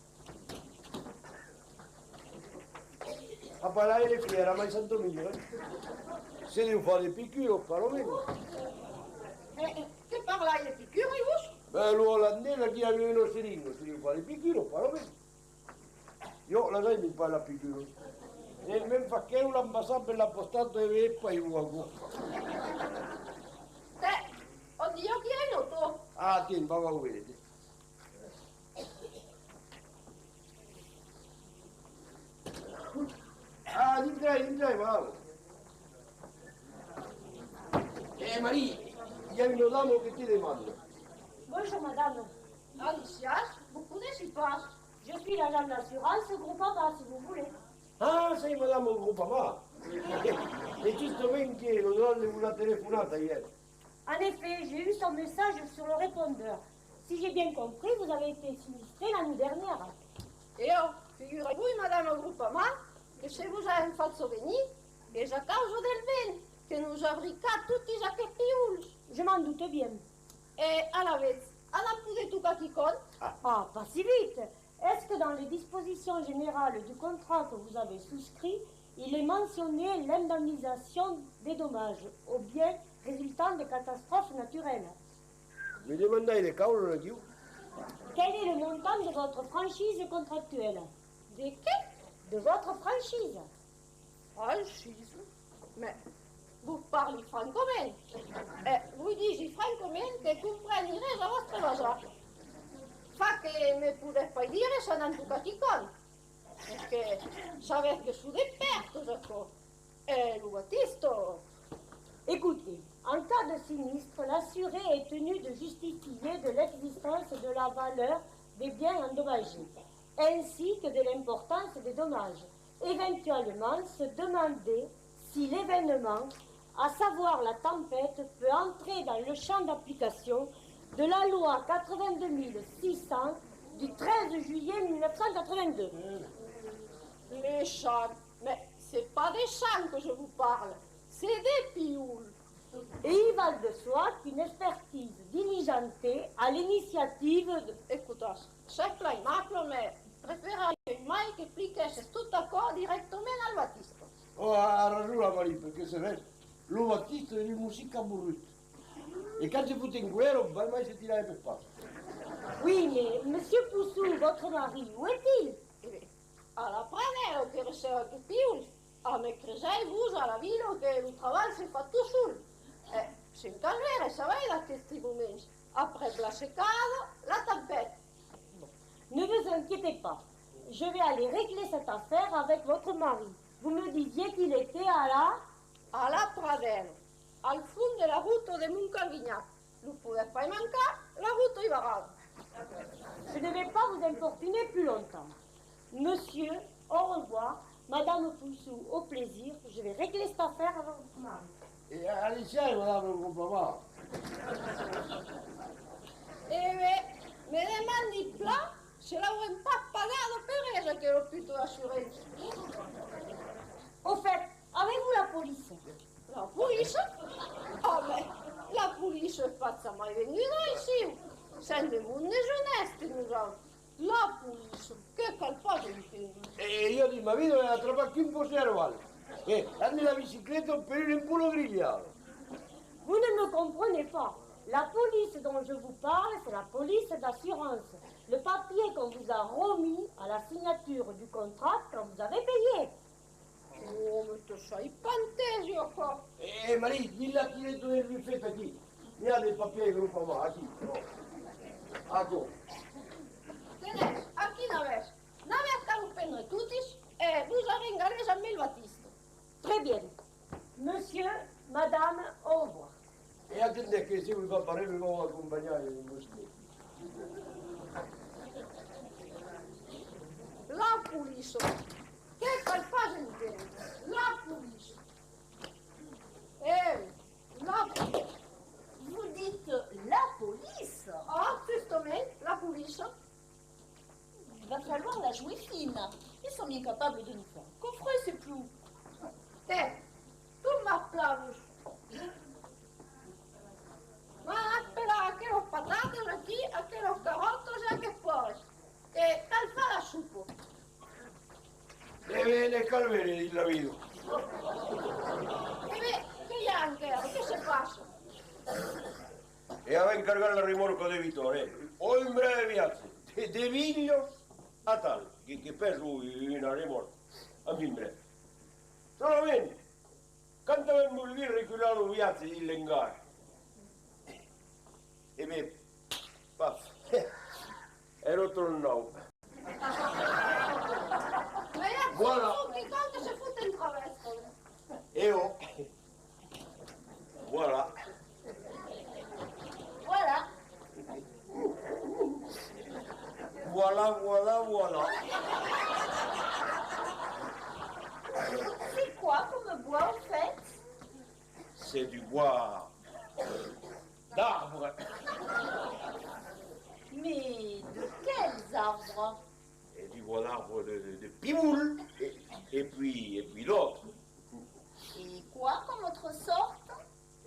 A parlar de fièra, mai Santo Mio, eh? Se deu far de picuras, per lo mens. Eh, eh, que parlai de picuras, vos? Ben, lo olandés, aquí aviá una seringa, se deu far de picuras, per lo mens. Jo las aimi pas, las picuras. E me'n faguèron l'an passat per la postata e pas ieu aquò. Tè, on dieu qu'i a un auto? Ah, tiens, va, va, o veire. Ah, dintrai, dintrai, bravo. Eh, Marie, il y a une dame que te demande. Bonjour, madame. Alicia, vous connaissez pas? Je suis l'agent d'assurance Groupama, si vous voulez. Ah, c'est madame Groupama. Et justement, que lo dròlle vos a telefonat ahièr. En effet, j'ai eu son message sur le répondeur. Si j'ai bien compris, vous avez été sinistré l'année dernière. E ò, figuratz-vos, madama Groupama, que se vos avèm fach venir, es a causa del vent que nos a bricat totis aqueles piuls. Je m'en doute bien. E alavetz, anam poder tocar quicòm? Ah, pas si vite. Est-ce que dans les dispositions générales du contrat que vous avez souscrit, il est mentionné l'indemnisation des dommages aux biens résultant de catastrophes naturelles? Me demandatz de causas aquiu? Quel est le montant de votre franchise contractuelle? De qué? De votre franchise. Franchise? Mès vos parli francament. E vos disi francament que compreni res a vòstre bazar. Fa que me podètz pas dire s'anam tocar quicòm. Es que sabètz que son de pèrtas, aquò. E lo Batista... Écoutez, en cas de sinistre, l'assuré est tenu de justifier de l'existence et de la valeur des biens endommagés, ainsi que de l'importance des dommages. Éventuellement, se demander si l'événement, à savoir la tempête, peut entrer dans le champ d'application de la loi quatre-vingt-deux mille six cents du treize juillet mille neuf cent quatre-vingt-deux. Le champ, mais c'est pas des champs que je vous parle, c'est des piuls. Et il va de soi qu'une expertise diligentée à l'initiative de... Escotatz, sètz plan aimable, mès preferariái mai qu'expliquèssetz tot aquò dirèctament al Batista. Ò, a rason la Marie, perque se ves, lo Batista es un mosic aborrut. E quand se fot en colèra, val mai se tirar pels pals. Oui, mais monsieur Poussou, votre mari, où est-il? E ben, a la Pradèla que receba aqueles piuls. Ah, me cresètz, vos, a la vila que lo trabalh se fa tot sol. E se'n cal veire, sabètz, d'aquesti moments, aprèp la secada, la tempèsta. Ne vous inquiétez pas, je vais aller régler cette affaire avec votre mari. Vous me disiez qu'il était à la... A la Pradèla, al fons de la rota de Montcalvinhac. Lo podètz pas mancar, la rota es barrada. Je ne vais pas vous importuner plus longtemps. Monsieur, au revoir. Madame Poussou, au plaisir. Je vais régler cette affaire avec votre mari. E adissiatz, madama Groupama. E ben, me demandi plan se l'aurem pas pagada per res, aquela puta d'assurança. Au fait, avez-vous la police? La police? Ò, mès la police es pas jamai venguda aicí. Sèm de monde onèste, nosautres. La police, que cal pas entendre. E jo dins ma vida ai atrapat qu'un procès-verbal. E, amb la bicicleta per un empolo grilhada. Vous ne me comprenez pas. La police dont je vous parle, c'est la police d'assurance. Le papier qu'on vous a remis à la signature du contrat quand vous avez payé. Oh, mès te sai pas entesi, aquò. Eh, Marie, dis-la qu'il est dans le buffet, aquí. N'i a de papièrs gros, pas mal, aquí. Oh. Aquò. Tenètz, aquí n'avètz. N'avètz qu'a los prendre totis e vos arrengaretz amb el Batista. Très bien. Monsieur, madame, au revoir. E atendètz que se vos fa pas res, me vau acompanhar un bocin. La poliça. Que cal pas entendre. La poliça. Eh, la... Vous dites la police ? Ah, justament, la poliça. Va falloir la jouer fine. Ils sont bien capables de nous faire un coffret, ces plots. Tè, tu m'aplaudis. Va apelar aquelas patatas aquí, aquelas caròtas e aqueles pòrres. Que cal far la sopa. E ben, ne cal veire dins la vida. E ben, que i a encara? Que se passa? E avèm cargat la remòrca de Victor, eh? Un brave viatge, de, de Vilhas a Tal, que, que pesa una remòrca. Enfin, bref. Solament, quand avèm volgut recular lo viatge dins l'engar, e ben, paf, èra tròp naut. Voilà. Quicòm que se fot en travèrs. E ò. Voilà. Voilà. Voilà, voilà, voilà. C'est quoi comme bois, au fait ? C'est du bois d'arbre. Mais de quels arbres ? Et du bois d'arbre de, de, de Piboule, et, et puis, et puis d'autres. Et quoi comme autre sorte ?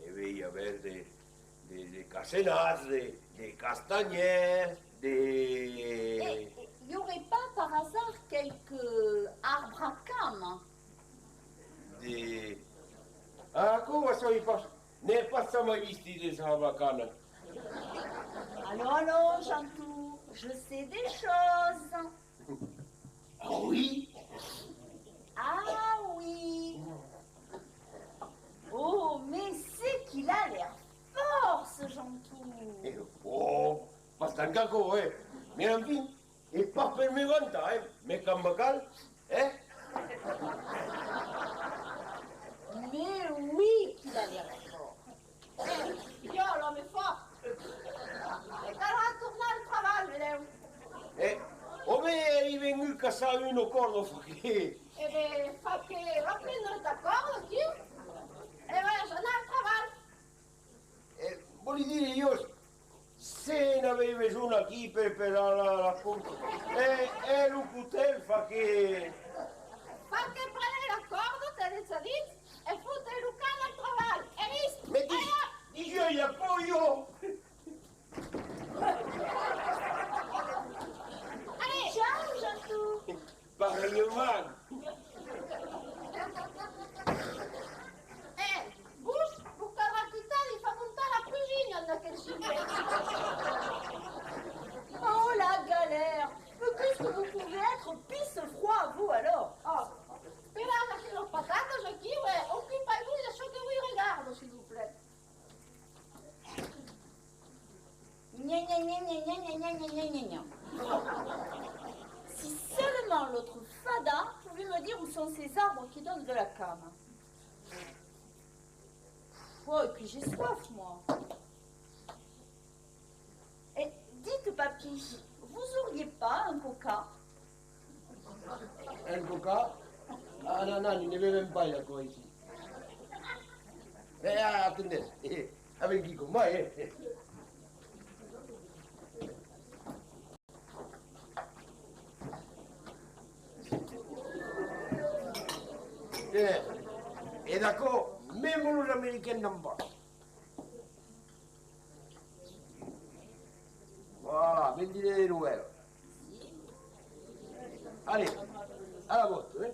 Eh bien, il y avait des, des, des cassonats, des, des castanhièrs, des... Et, et il y aurait pas par hasard quelques arbres à cames ? Des... Ah, comment ça, il passe ? N'ai pas jamais visti des arbres à canes. Allons, allons, Jantou, je sais des choses. Ah oui ? Ah oui. Oh, mais c'est qu'il a l'air fort, ce Jantou. Eh, oh, pas tant qu'aquò, eh. Mais enfin, e pas per me vantar, eh, mès quand me cal, eh? Mais oui qu'il a l'air fort. Eh, jo, l'òme fòrt. E calrà tornar al trabalh, benlèu. Eh, òme, èri vengut caçar una còrda, fa que... E ben, fa que va prendre ta còrda, aquiu, e vas anar al trabalh. Eh, vòli dire, jo, se n'avèi besonh aquí per, per la, la, la pompa. Eh, eh, lo cotèl fa que... Fa que prene la còrda, t'ai dejà dit, e fote lo camp al trabalh, e vist! Mès dis, dis, jo, i a aquò, jo! Allez! Ciao, Jantou! Pareillement. Eh, vos, vos calrà quitar de far montar la cuisina en aquel ciment. Oh, la galère! Mais qu'est-ce que vous pouvez être pisse-froid, vous, alors? Oh, pelatz aquelas patatas aquí, ouais, ocupatz-vos de çò que vos regarda, s'il vous plaît. Gna, gna, gna. Si seulement l'autre fada pouvait me dire où sont ces arbres qui donnent de la came. Oh, et puis j'ai soif, moi. Et dites, papy, vous auriez pas un coca? Un coca? Ah, non, non, ne bevèm pas, aquò, aicí. Eh, ah, atendètz, eh, avèm quicòm mai, eh. Eh, e d'aquò, mèma los Americans n'an pas. Voilà, ben diner de Noèl. Allez, a la vòsta, eh?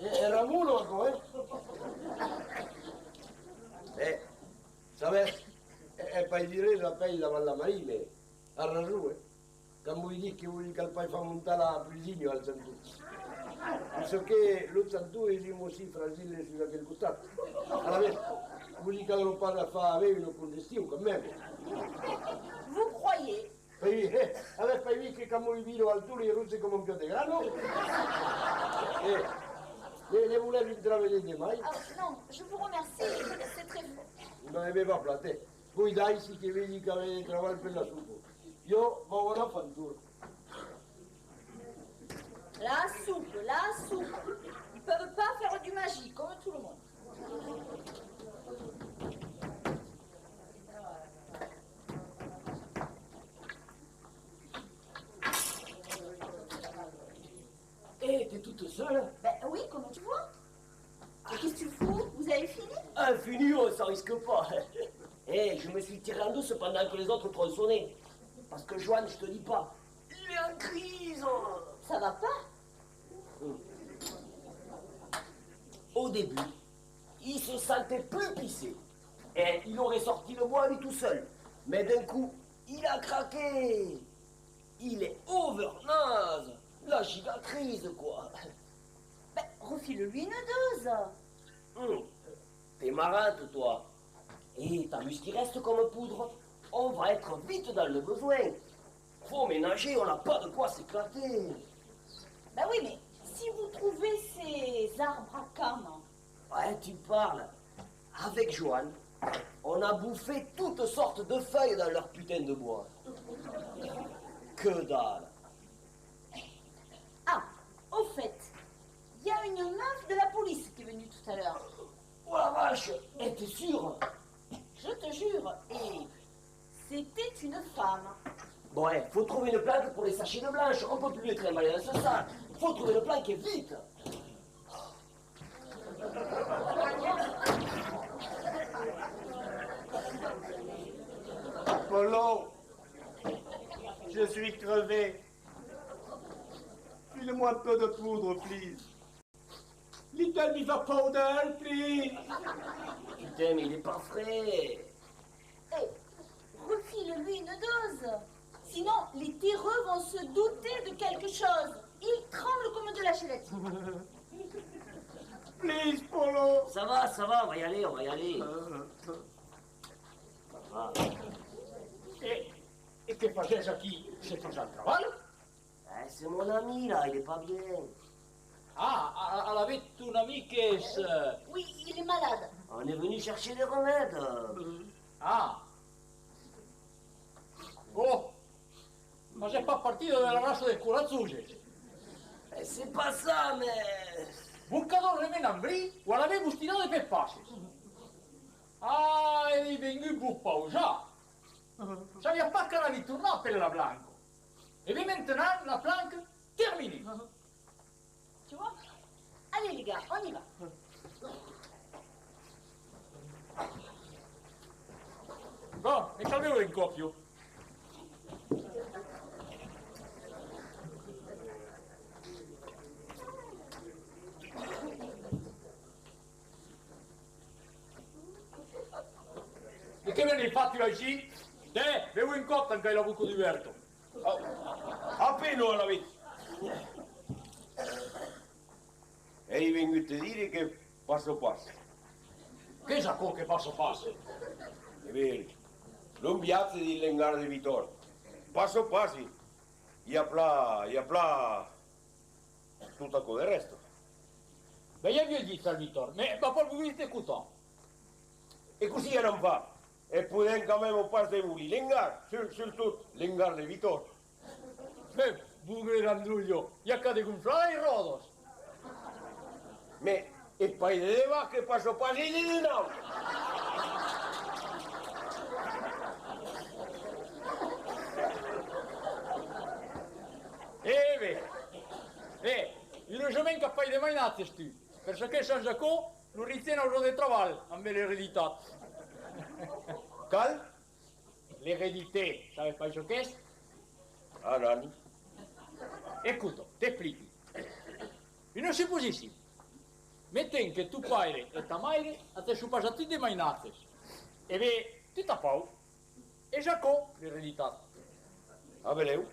E, e Ramon, aquò, eh? A veire, e, e pas dire la pèi davant la marina, a rason, eh? Quand vos ditz que vos cal pas far montar la plusinha al chanton. Parce que lo chanton es un bocin fragile sus aquel costat. Alavetz, vos i caldrà pas la far aver una congestion, quand même. Vous croyez? Pas vist, eh, avètz pas vist que quand vos vira al torn, es roge coma un piòt de grano? Eh, ne, ne volètz un travelet de mai? Ah, non, je vous remercie, c'est très... Non, e me va plan, eh. Vos daissi que vegi qu'avètz de trabalh per la sopa. Jo vau anar far un torn. La soupe, la soupe. Ils peuvent pas faire du magie comme tout le monde. Eh, t'es toute seule? Ben oui, comme tu vois. Mais qu'est-ce que tu fous? Vous avez fini? Ah, fini, oh, ça risque pas. Eh, je me suis tiré en douce pendant que les autres tronçonnaient. Parce que Johan, je te dis pas, il est en crise. Ça va pas? Au début, il se sentait plus pissé. Et il aurait sorti le bois à lui tout seul. Mais d'un coup, il a craqué. Il est over naze. La giga crise, quoi. Ben, refile-lui une dose. Hum. T'es marrante, toi. Et t'as vu ce qui reste comme poudre? On va être vite dans le besoin. Faut ménager, on n'a pas de quoi s'éclater. Ben oui, mais si vous trouvez ces arbres à cames. Ouais, tu parles. Avec Johan, on a bouffé toutes sortes de feuilles dans leur putain de bois. Que dalle. Ah, au fait, il y a une meuf de la police qui est venue tout à l'heure. Oh la vache, es-tu sûr? Je te jure, et c'était une femme. Bon, eh, faut trouver une planque pour les sachets de blanche. On peut plus les trimballer dans ce sac. Faut trouver une planque et vite. Polo, je suis crevé. File-moi un peu de poudre, please. Little bit of powder, please. Putain, mais il est pas frais. Eh, refile-lui une dose. Sinon, les terreux vont se douter de quelque chose. Ils tremblent comme de la gélatine. Please, Polo. Ça va, ça va, on va y aller, on va y aller. Ça va. E, e que fasètz aquí? Se fasètz al trabalh? Eh, c'est mon ami, là, il est pas bien. Ah, a, a, alavetz ton ami qu'es, euh... Oui, il est malade. On est venu chercher des remèdes. Ah. Oh, fasètz pas partida de la raça dels coratjoses. Eh, c'est pas ça, mais... Vos caldrà remenar un bri o alavetz vos tirar de pels passes. Ah, èi vengut vos pausar. Sabiatz pas qu'anatz tornar per la planca. Et bien maintenant, la planque terminée. Tu vois? Allez les gars, on y va. Bon, me cal beure un còp, jo. E que vènes far tu aicí? Tè, beu un còp tant qu'as la boca dubèrta. Oh, a pena alavetz. Èi vengut te dire que passa pas. Qu'es aquò que passa pas? E ben, lo viatge dins l'engar de Vitor. Passa pas, i a plan, i a plan tot aquò de rèsta. Ben, i aviá dit al Vitor, mès va pas voler t'escotar. E cossí anam far? E podèm quand même pas demolir l'engar, sur-, surtot l'engar de Vitor. Mès, bogue d'androlha, i a qu'a desgonflar las ròdas. Mès es pas de debat que passa pas, es de naut. E ben, e, urosament qu'as pas de mainatges, tu, per çò que sens aquò, lo Richet n'aurà de trabalh amb l'ereditat. Qual? L'eredité, sabes pas çò qu'es? Ah, non. Escota, t'expliqui. Una suposicion. Metem que ton paire e ta maire aguèsson pas agut de mainatges. E ben, Tot a pauc. Es aquò, l'ereditaritat. A belèu.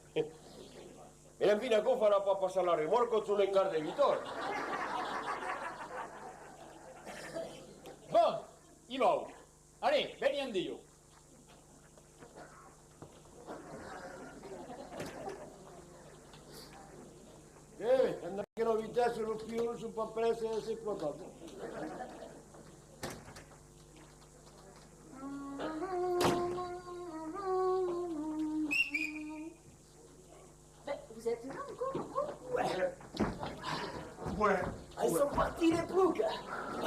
Mès enfin, aquò farà pas passar la remòrca sul engar de Vitor. Bon, i vau. Allez, veni amb Dieu. Eh, amb aquela vitessa, los piolons son pas près d'èsser explotats. Ben, vous êtes là encore, encore ? Ouais. Ouais. Ah, ils sont partis, les ploucs.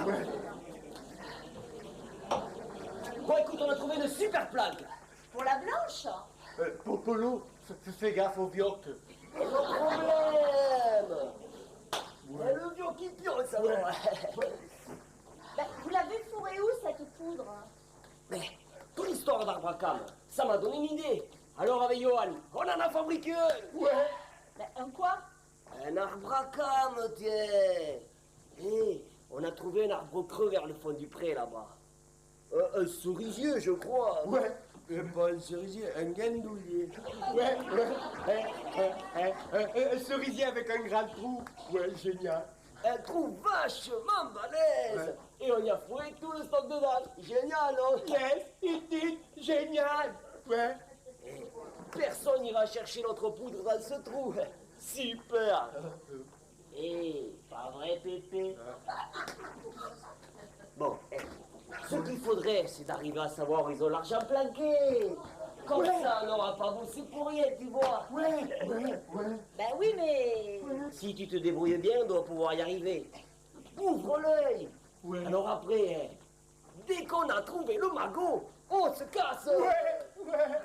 Ouais. Bon, écoute, on a trouvé une super planque. Pour la blanche ? Euh, Popolo, fais, fais gaffe au vioque. Pas de problème. Ouais. Eh, le vioque, il pionce, alors. Ouais. Ben, vous l'avez fourrée où, cette poudre ? Ben, ton histoire d'arbre à cames, ça m'a donné une idée. Alors, avec Johan, on en a fabriqué un. Ouais. Ben, un quoi ? Un arbre à cames, tiens. Eh, on a trouvé un arbre creux vers le fond du pré, là-bas. Euh, un cerisier, je crois. Ouais. Euh, pas un cerisier, un guindoulier. Ouais, ouais. Hein, hein, hein, un, un cerisier avec un grand trou. Ouais, génial. Un trou vachement balèze. Ouais. Et on y a fourré tout le stock dedans. Génial, non ? Yes, it is génial. Ouais. Et personne n'ira chercher notre poudre dans ce trou. Super. Eh, pas vrai, Pépé ? Bon, eh, ce qu'il faudrait, c'est d'arriver à savoir où ils ont l'argent planqué. Comme ça, on n'aura pas bossé pour rien, tu vois. Ouais, ouais, ouais. Ben oui, mais... Si tu te débrouilles bien, on doit pouvoir y arriver. Ouvre l'œil. Ouais. Alors après, hein, dès qu'on a trouvé le magot, on se casse. Ouais, ouais.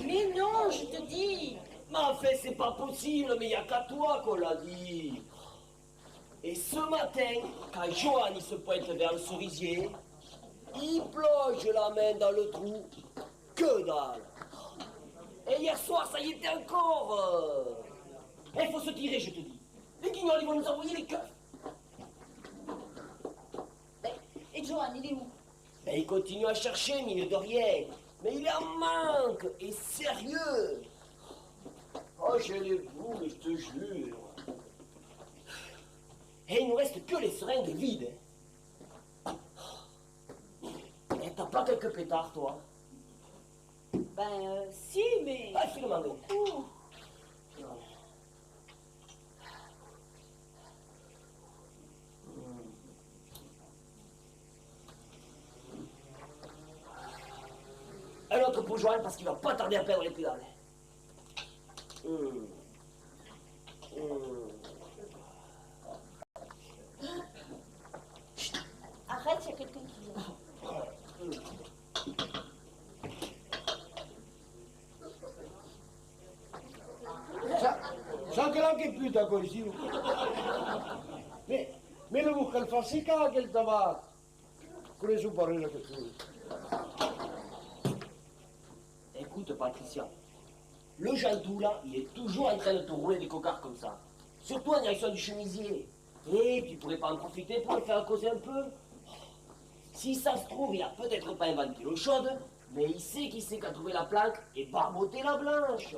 Mais non, je te dis. Mais enfin, c'est pas possible, mais y a qu'à toi qu'on l'a dit. Et ce matin, quand Johan, il se pointe vers le cerisier, il plonge la main dans le trou, que dalle. Et hier soir, ça y était encore, euh. Il faut se tirer, je te dis. Les guignols, ils vont nous envoyer les keufs. Ben, et Johan, il est où ? Ben, il continue à chercher, mine de rien. Mais il est en manque, et sérieux. Oh, j'ai les boules, je te jure. Et il nous reste que les seringues vides, hein. Eh, t'as pas quelques pétards, toi ? Ben, euh, si, mais... Ah, file-moi un. Ouh. Un autre pour Johan parce qu'il va pas tarder à perdre les pédales. Hmm. Hmm. Chut, arrête, il y a quelqu'un qui vient. Ça, ça que là que pute, quoi, ici. Mais, mais le bouc, elle fait si quand qu'elle tabac. Connais-vous pas la question ? Écoute, Patricia, le Jean-Tout, là, il est toujours en train de te rouler des cocards comme ça. Surtout en direction du chemisier. Eh, tu pourrais pas en profiter pour le faire causer un peu ? Si ça se trouve, il a peut-être pas inventé l'eau chaude, mais il sait qui c'est qui a trouvé la planque et barboté la blanche.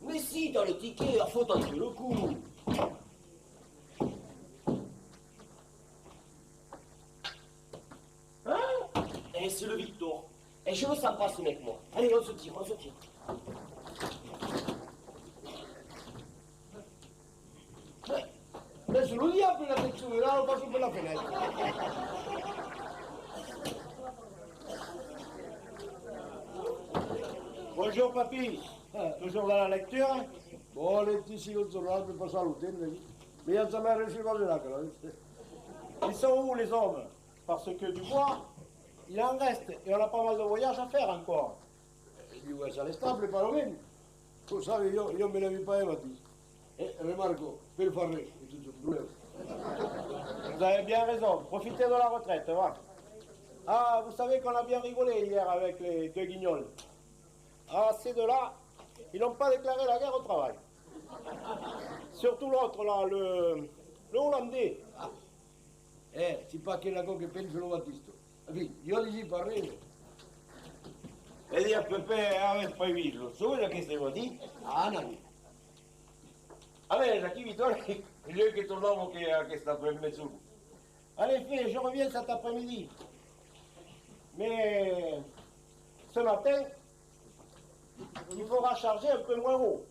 Mais si, t'as le ticket, il faut tenter le coup. Hein ? Eh, c'est le Victor. Eh, je le sens pas, ce mec, moi. Allez, on se tire, on se tire. Mais, mais c'est le diable, la tête, là, on passe par la fenêtre. Bonjour, papy. Toujours dans la lecture ? Bon, les petits, si on se rate, pas ça, le thème, mais il y a jamais réussi à là, quand même. Ils sont où, les hommes ? Parce que du bois, il en reste, et on a pas mal de voyages à faire encore. Eh, du bois à l'estable, pas loin. Vous savez, je, je me lève pas le matin. Eh, remarque, per faire, c'est tout un problème. Vous avez bien raison, profitez de la retraite, va. Ah, vous savez qu'on a bien rigolé hier avec les deux guignols. Ah, ces deux-là, ils n'ont pas déclaré la guerre au travail. Surtout l'autre, là, le, le Hollandais. Ah. Eh, si pas aquel aquò que pensa lo Batista. Enfin, jo disi pas res. E di a Pepè, avètz pas vist lo solelh aqueste matin? Ah, non. Allez, aquí, Victor, jo que tornava que aquesta après-midi. En effet, je reviens cet après-midi. Mais ce matin, il faudra charger un peu moins haut.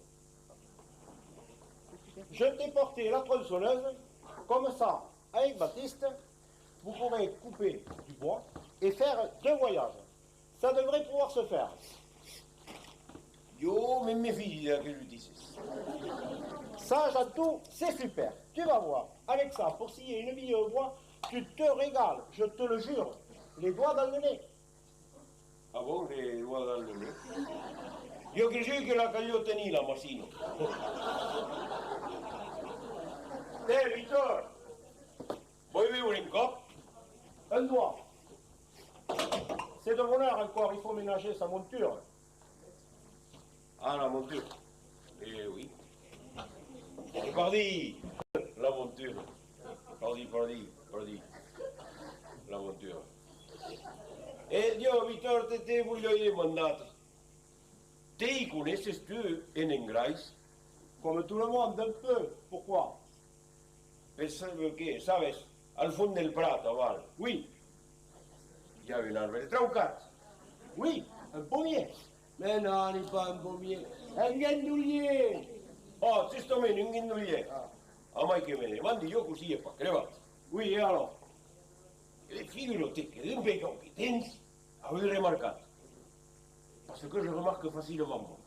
Je t'ai porté la tronçonneuse, comme ça, avec Baptiste, vous pourrez couper du bois et faire deux voyages. Ça devrait pouvoir se faire. Jo me mefii d'aqueles utissas. Ça, Jeantou, c'est super. Tu vas voir. Avec ça, pour scier une bille de bois, tu te régales, je te le jure. Les doigts dans le nez. Ah bon, les doigts dans le nez? Jo cresi que la caliá tenir, la machina. Tè, Victor! Vòls beure un còp? Un doigt. C'est de bonheur encore, il faut ménager sa monture. Ah, la monture. Eh oui. E pardí, la monture. Pardí, pardí, pardí. La monture. E diu, Victor, te, te voliái demandar. Te i coneisses tu en engrais? Comme tout le monde, un peu. Pourquoi? Parce que, sabes, al fons del prat, aval. Oui. I a un arbre traucat. Oui, un pommier. Mès non, n'ei pas un pommier. Un guindolier. Oh, justament, un guindolier. Ah. A mai que me demandi jo cossí es pas crebat. Oui, et alors? E figura-te que dempuèi quauque temps, avui remarcat. Parce que je remarque facilement, moi.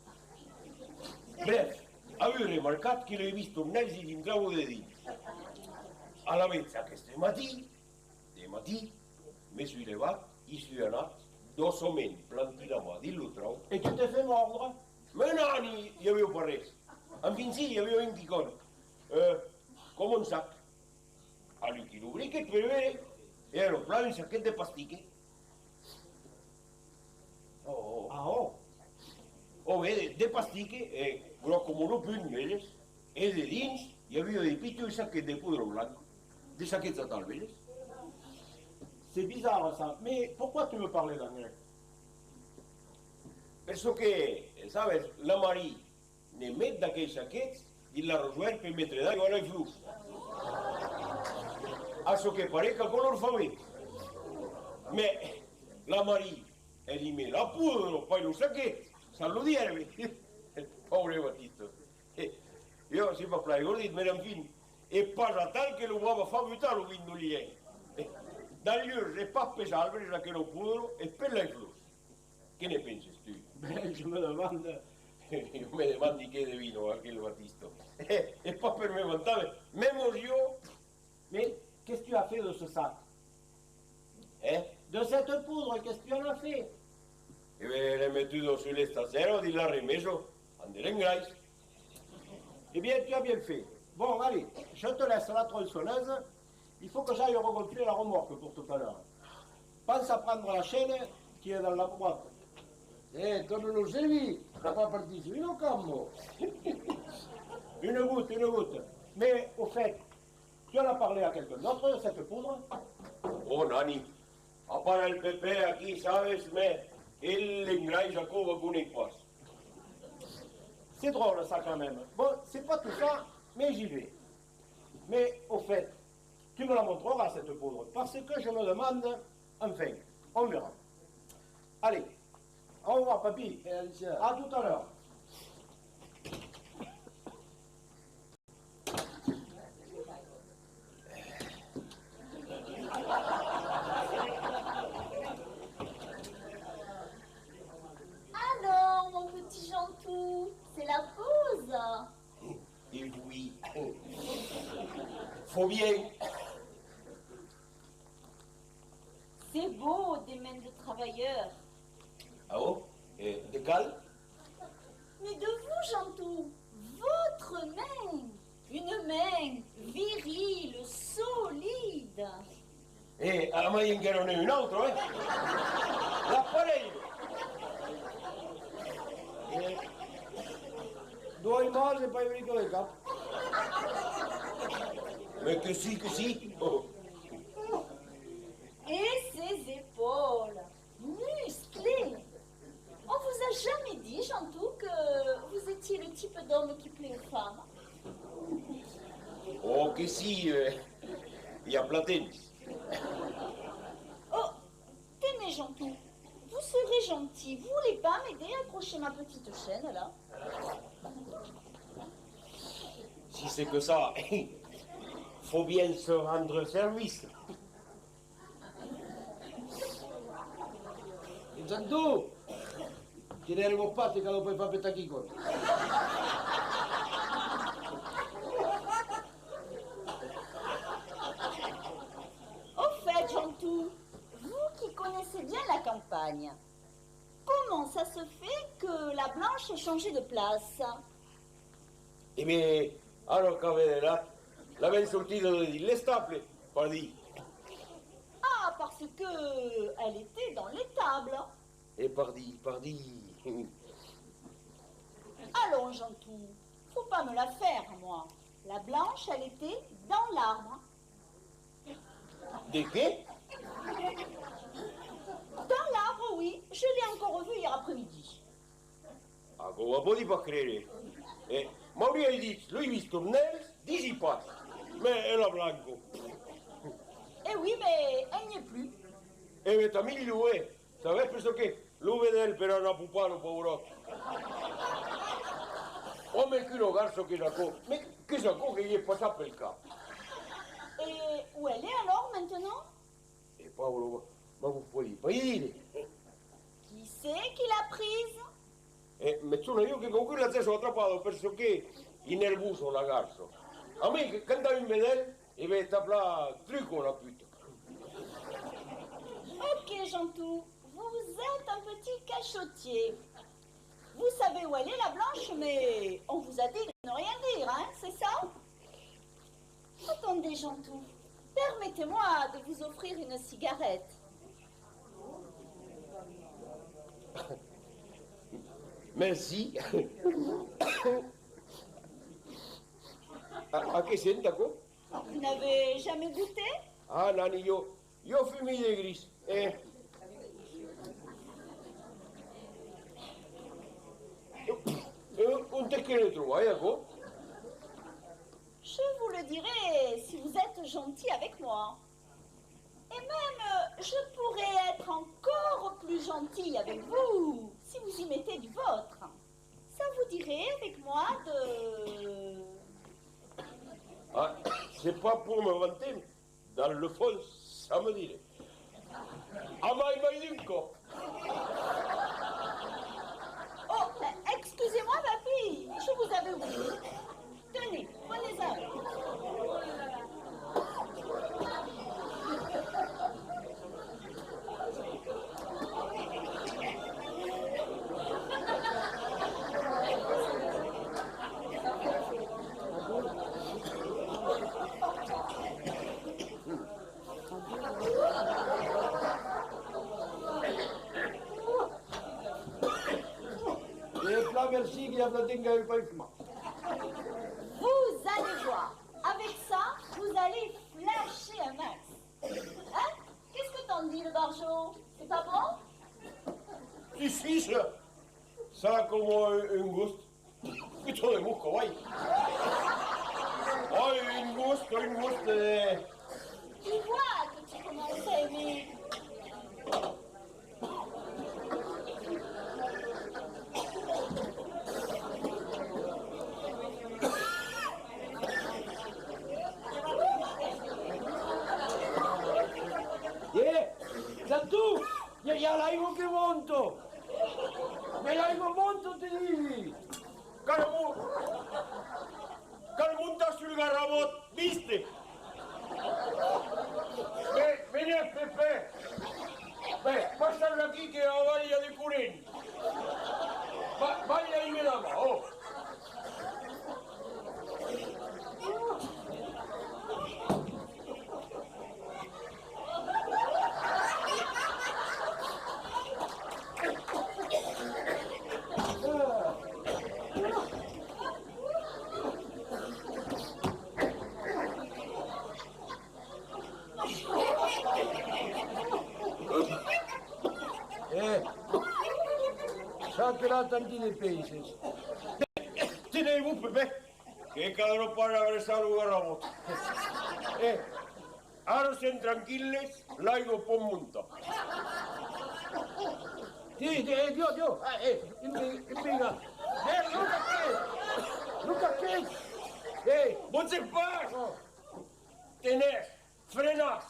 Bref, avui remarcat que l'ai vist tornar-i dintrau dedins. Alavetz, aqueste matin, de matin, me soi levat, i soi anat, doçament, plantir la man dins lo trauc. Et tu t'es fait mordre? Mès non, i, i aviá pas res. Enfin, si, i aviá un quicòm. Euh, coma un sac. Aluqui lo briquet per veire, e èra plan un saquet de pastique. Oh, oh. Ah, oh. Oh, ben, de, de pastique, e gròs coma lo punh, vedes? E dedins, i aviá de pichons saquets de podra blanca, de saquets atal, vedes? C'est bizarre, ça. Mais pourquoi tu me parlais d'engrais? Per çò que, sabes, la Marie, ne met d'aqueis saquets dins l'arrosoèr per metre d'aiga a las flors. A çò que pareis qu'aquò lor fa ben. Mès la Marie, ela i met la podra, pas lo saquet, sens lo dièrbe. Paure Batista. Jo, soi pas plan esgordit, mès enfin, es pas atal que lo va far butar lo guindolier. D'alhurs, es pas pels arbres aquela podra, es per las flors. Que ne penses tu? Ben, je me demande. Jo me demandi que devina aquel Batista. E, es pas per me vantar, mès, mèma jo. Mais qu'est-ce que tu as fait de ce sac? Eh? De cette poudre, qu'est-ce que tu en as fait? E ben, l'ai metuda sus l'estacèra dins la remesa, amb de l'engrais. Eh bien, tu as bien fait. Bon, allez, je te laisse la tronçonneuse. Il faut que j'aille regonfler la remorque pour tout à l'heure. Pense à prendre la chaîne qui est dans la boîte. Eh, torna-lo servir, qu'a pas partit sus una camba. Une goutte, une goutte. Mais, au fait, tu en as parlé à quelqu'un d'autre de cette poudre? Oh, nani. A part el Pepè aquí, sabes, mès el, l'engrais, aquò, o coneish pas. C'est drôle, ça, quand même. Bon, c'est pas tout ça, mais j'y vais. Mais, au fait, tu me la montreras, cette poudre, parce que je me demande, enfin, on verra. Allez, au revoir, papy. Et Alicia. À tout à l'heure. Alors, mon petit Jeantou, c'est la pause. Et oui. Faut bien. C'est beau, des mains de travailleurs. Ah bon? Et de qual? Mais de vous, Jeantou, votre main. Une main virile, solide. E amai enquera n'ai una autra, eh? L'aparelh! Doas imatges e pas brica de cap. Mès que si, que si. Oh. Et ses épaules, musclées. On vous a jamais dit, Jantou, que vous étiez le type d'homme qui plaît aux femmes ? Oh, que si, euh, i a plan temps. Oh, tenez, Jantou, vous serez gentil, vous voulez pas m'aider à accrocher ma petite chaîne, là ? Si c'est que ça, faut bien se rendre service. E Jantou, que n'èrem pas, te cal pas far petar quicòm. Au fait, Jantou, vous qui connaissez bien la campagne, comment ça se fait que la blanche ait changé de place ? E ben, ara qu'avèm anat, l'avèm sortida de dins l'estable, pardí. Ah, parce que elle était dans l'étable. E pardí, pardí. Allons, Jantou, faut pas me la faire, moi. La blanche, elle était dans l'arbre. De qué? Dans l'arbre, oui. Je l'ai encore vue hier après-midi. Aquò o pòdi pas crere. Eh, m'auriái dit, l'ai vist tornèls, disi pas. Mès e la blanca? Eh oui, mais elle n'y est plus. E ben, tant milhor, eh. Sabes per çò que lo vedèl per anar popar lo pauròt. Òme, quina garça qu'es aquò! Mès qu'es aquò que i es passat pel cap? Et où elle est alors maintenant? E paura, ma vos pòdi pas dire. Qui c'est qui l'a prise? E me sona jo que quauqu'un l'agèsse atrapada per çò qu'es nervosa la garça. A mi, que quand a un vedèl, e ben, t'apla truca la puta. Ok, Jantou, vous êtes un petit cachotier. Vous savez où elle est, la blanche, mais on vous a dit de ne rien dire, hein, c'est ça? Attendez, Jantou, permettez-moi de vous offrir une cigarette. Merci. A, a qué sent aquò? Vous n'avez jamais goûté? Ah, nani, jo, jo fumi de gris, eh. E onte que le trobai, aquò? Je vous le dirai si vous êtes gentil avec moi. Et même, je pourrai être encore plus gentil avec vous si vous y mettez du vôtre. Ça vous dirait avec moi de... Ah, c'est pas pour me vanter, dans le fond, ça me dirait. Amai, mai d'un còp. Oh, excusez-moi, papy, je vous avais oublié. Tenez, prenez-en un. E plan, merci, que i a plan temps qu'avèm pas fumat. Vous allez voir. Avec ça, vous allez flasher un max. Hein? Qu'est-ce que t'en dis, le barjot? C'est pas bon? Si, si, ça, ça a comme un, un goût. Putain de mouque, ouais. Ouais, un goût, un goût, euh. Tu vois que tu commences à aimer. Eh, Santu, i a, i a l'aiga que monta! Mès l'aiga monta, te disi! Cal mo-, cal montar sul garrabòt, viste! Ve-, venètz, Pepè! Be, passatz aquí que aval i a de corrent! Ba-, balha-me la man, ò! Aquela tant de peisses. Tenètz-vos, Pepè, que caldrà pas abraçar lo garrabòt. Eh, ara sèm tranquilles, l'aiga pòt montar. Di, di, eh, Diu, Diu, eh, eh, impi-, impiga. Eh, lo caquet! Lo caquet! Eh! Boge pas! Oh. Tenètz! Frenatz!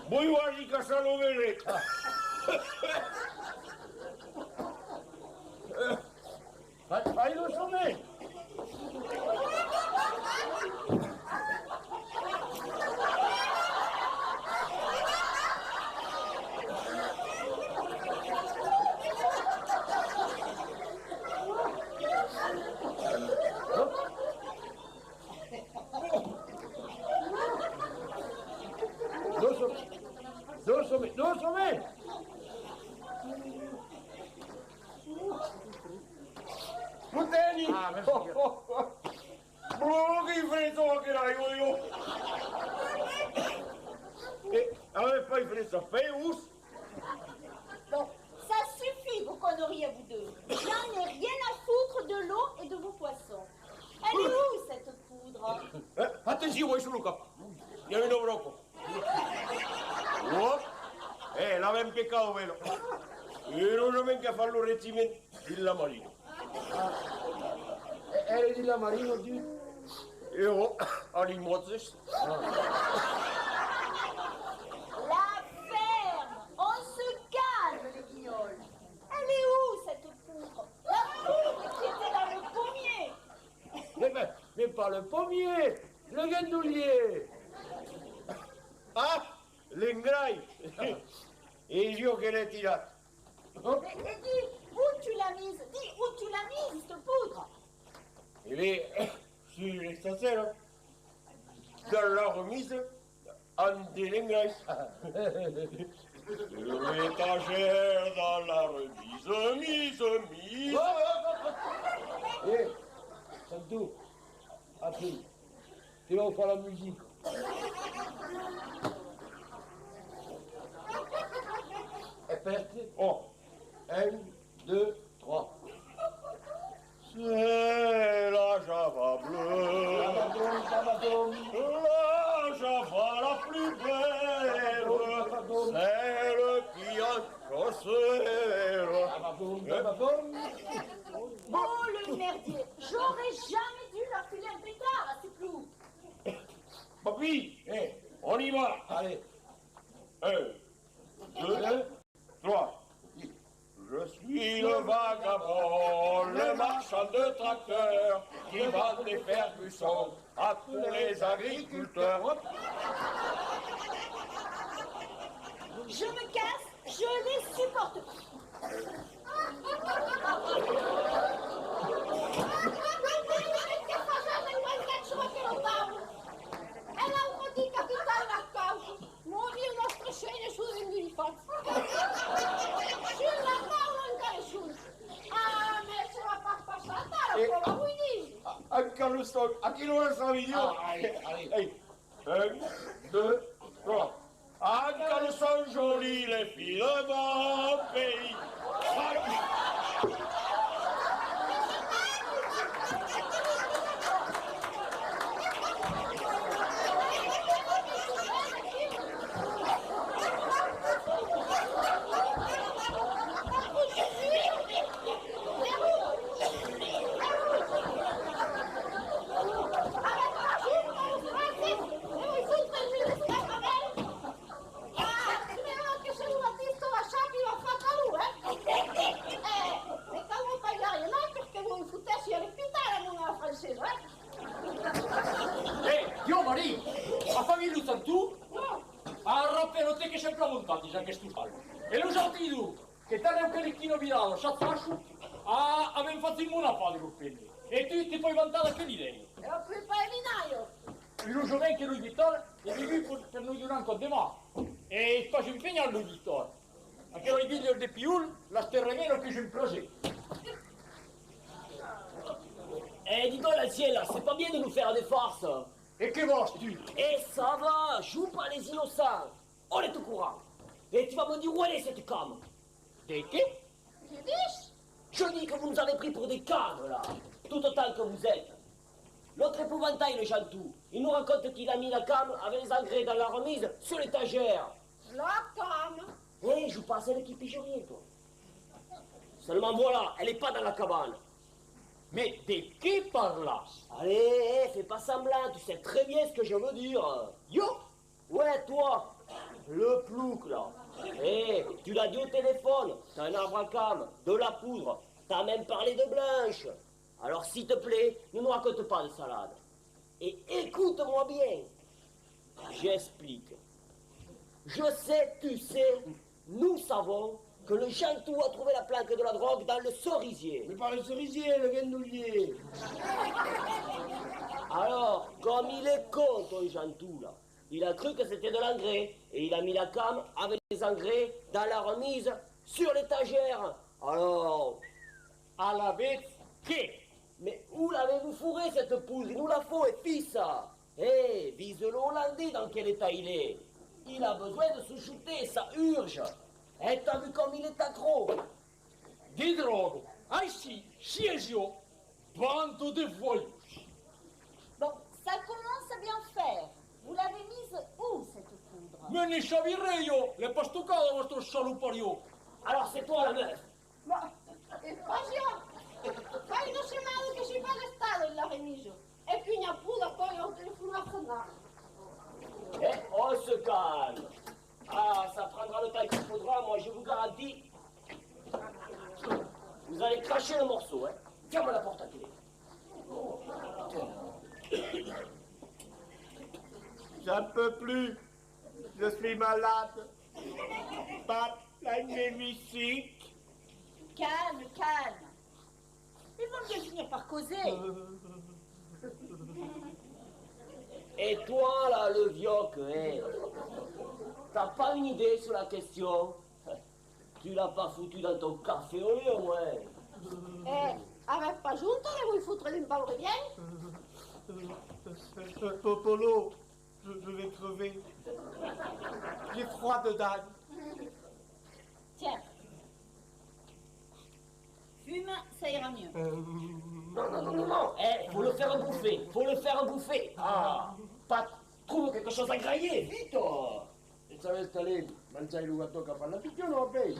Vos vau arrecassar lo belet! Fai, fai lo somet! Dolçament, dolçament, dolçament! Lo teni! Ah, merci. Oh, oh, oh. Bravo, que fresca aquela aiga, Diu! E avètz pas fresca, fètz-vos? Non, ça suffit, vos conneries à vous deux. J'en ai rien à foutre de l'eau et de vos poissons. Elle est où, cette poudre ? Eh, atencion, uèi sus lo cap. I a una bròca. Òp! Eh, l'avèm pecada, bèla. Urosament que fan lo regiment dins la marina. Ah. E, ère dins la marina, tu? E òc, a Limòtges. Ah. La ferme, on se calme, les guignols. Elle est où, cette poudre ? La poudre qui était dans le pommier. Mais, mais, mais pas le pommier, le guindoulier. Ah, l'engrais. Es ieu que l'ai tirat. Mais, mais dis, où tu l'as mise ? Dis, où tu l'as mise, cette poudre ? Eh bien, sus l'estacèla, dans la remise, amb de l'engrais. Sur l'étagère, dans la remise, mise, mise. Oh, oh, oh, oh. Eh, Santu, aquí, te vau far la musica. Apèrt-te. Oh. Un, deux, trois. C'est la java bleue. La java la plus belle, celle qui a chassé. Oh, le merdier, j'aurais jamais dû leur filer un pétard à ces clous. Papy, eh, on y va. Allez. Un, deux, trois. Je suis le vagabond, le marchand de tracteurs, qui vend des Ferguson à tous les agriculteurs. Je me casse, je les supporte pas. E l'autre dit capitaine Marcau. Morir Nòstre Sénher sus un elefant. Sus la taula encara son. Ah, mès se va pas passar tard, aquò, vos vau díser. Encara lo son, aquí lo sabi jo. Ah, allez, allez. Ei, un, deux, trois. Encara son jolies les filles de mon pays. Ah, tu me vas que se lo Batista va sapi va far calor, eh? Eh, me cau pas gaire mai perque vos fotèssi a l'espital amb una francesa, eh? Eh, Diu Maria! As pas vist lo Santu? Non. Arrapèla-te que sempre a montar dins aquest ostal. E los autres dos, que tanlèu que l'esquina virada s'atrachon, a, avèm fach un bon afar de los prendre. E tu te pòs vantar d'aquela idèia. E la pòdi pas evitar, jo. Urosament que lo Vital es vengut per, per nos donar un còp de man. E es pas un penhal, lo Vital. Aquelas guilhas de piol, las te remena qu'es un plaser. Eh, dis donc, la Ciela, c'est pas bien de nous faire des farces. E que vòls, tu? Eh, ça va, joue pas les innocents. On est au courant. Et tu vas me dire où elle est, cette came ? De qué ? Que dis ? Je dis que vous nous avez pris pour des canes, là. Tout autant que vous êtes. L'autre épouvantail, le Jantou, il nous raconte qu'il a mis la came avec les engrais dans la remise sur l'étagère. La came ? Eh, joue pas à celle qui pige rien, toi. Seulement voilà, elle est pas dans la cabane. Mais de qué parlas ? Allez, eh, fais pas semblant, tu sais très bien ce que je veux dire. Iò ? Ouais, toi, le plouc, là. Eh, tu l'as dit au téléphone, t'as un arbre à came, de la poudre, t'as même parlé de Blanche. Alors, s'il te plaît, ne nous raconte pas de salade. Et écoute-moi bien. J'explique. Je sais, tu sais, nous savons que le Jantou a trouvé la planque de la drogue dans le cerisier. Mais pas le cerisier, le guindoulier. Alors, comme il est con, ton Jantou, là, il a cru que c'était de l'engrais et il a mis la came avec les engrais dans la remise sur l'étagère. Alors, alavetz qué ? Mais où l'avez-vous fourré, cette poudre ? Il nous la faut, et puis ça. Eh, vise le Hollandais dans quel état il est. Il a besoin de se shooter, ça urge. Et t'as vu comme il est accro ? De droga, aicí, sièis iò, banda de voyous. Bon, ça commence à bien faire. Vous l'avez mise où, cette poudre ? Me ne sabi ren, iò, l'ai pas tocada, vòstra salopariá. Alors c'est toi la meuf. Bon, e pas iò. Fai una setmana que soi pas estada en la remisa. E quina poudre, pòdi telefonar a Fernand. Eh, on se calme. Ah, ça prendra le temps qu'il faudra, moi je vous garantis. Vous allez cracher le morceau, hein. Ferme la porte à clé. J'en peux plus. Je suis malade. Pas la musique. Calme, calme. Ils vont bien finir par causer. Et toi, là, le vieux que, hein, t'as pas une idée sur la question ? Tu l'as pas foutu dans ton café au lait, au moins. Eh, avec pas junta, le voi foutre d'un paure bien. Popolo, je, je vais crever. J'ai froid dedans. Tiens. Fume, ça ira mieux. Euh, Non, non, non, non, non. Eh, faut le faire bouffer, faut le faire bouffer. Ah, Pat, trouve quelque chose à grailler, vite. E sabes, talent, manjai lo gatò qu'a fat la pichona, o pèi.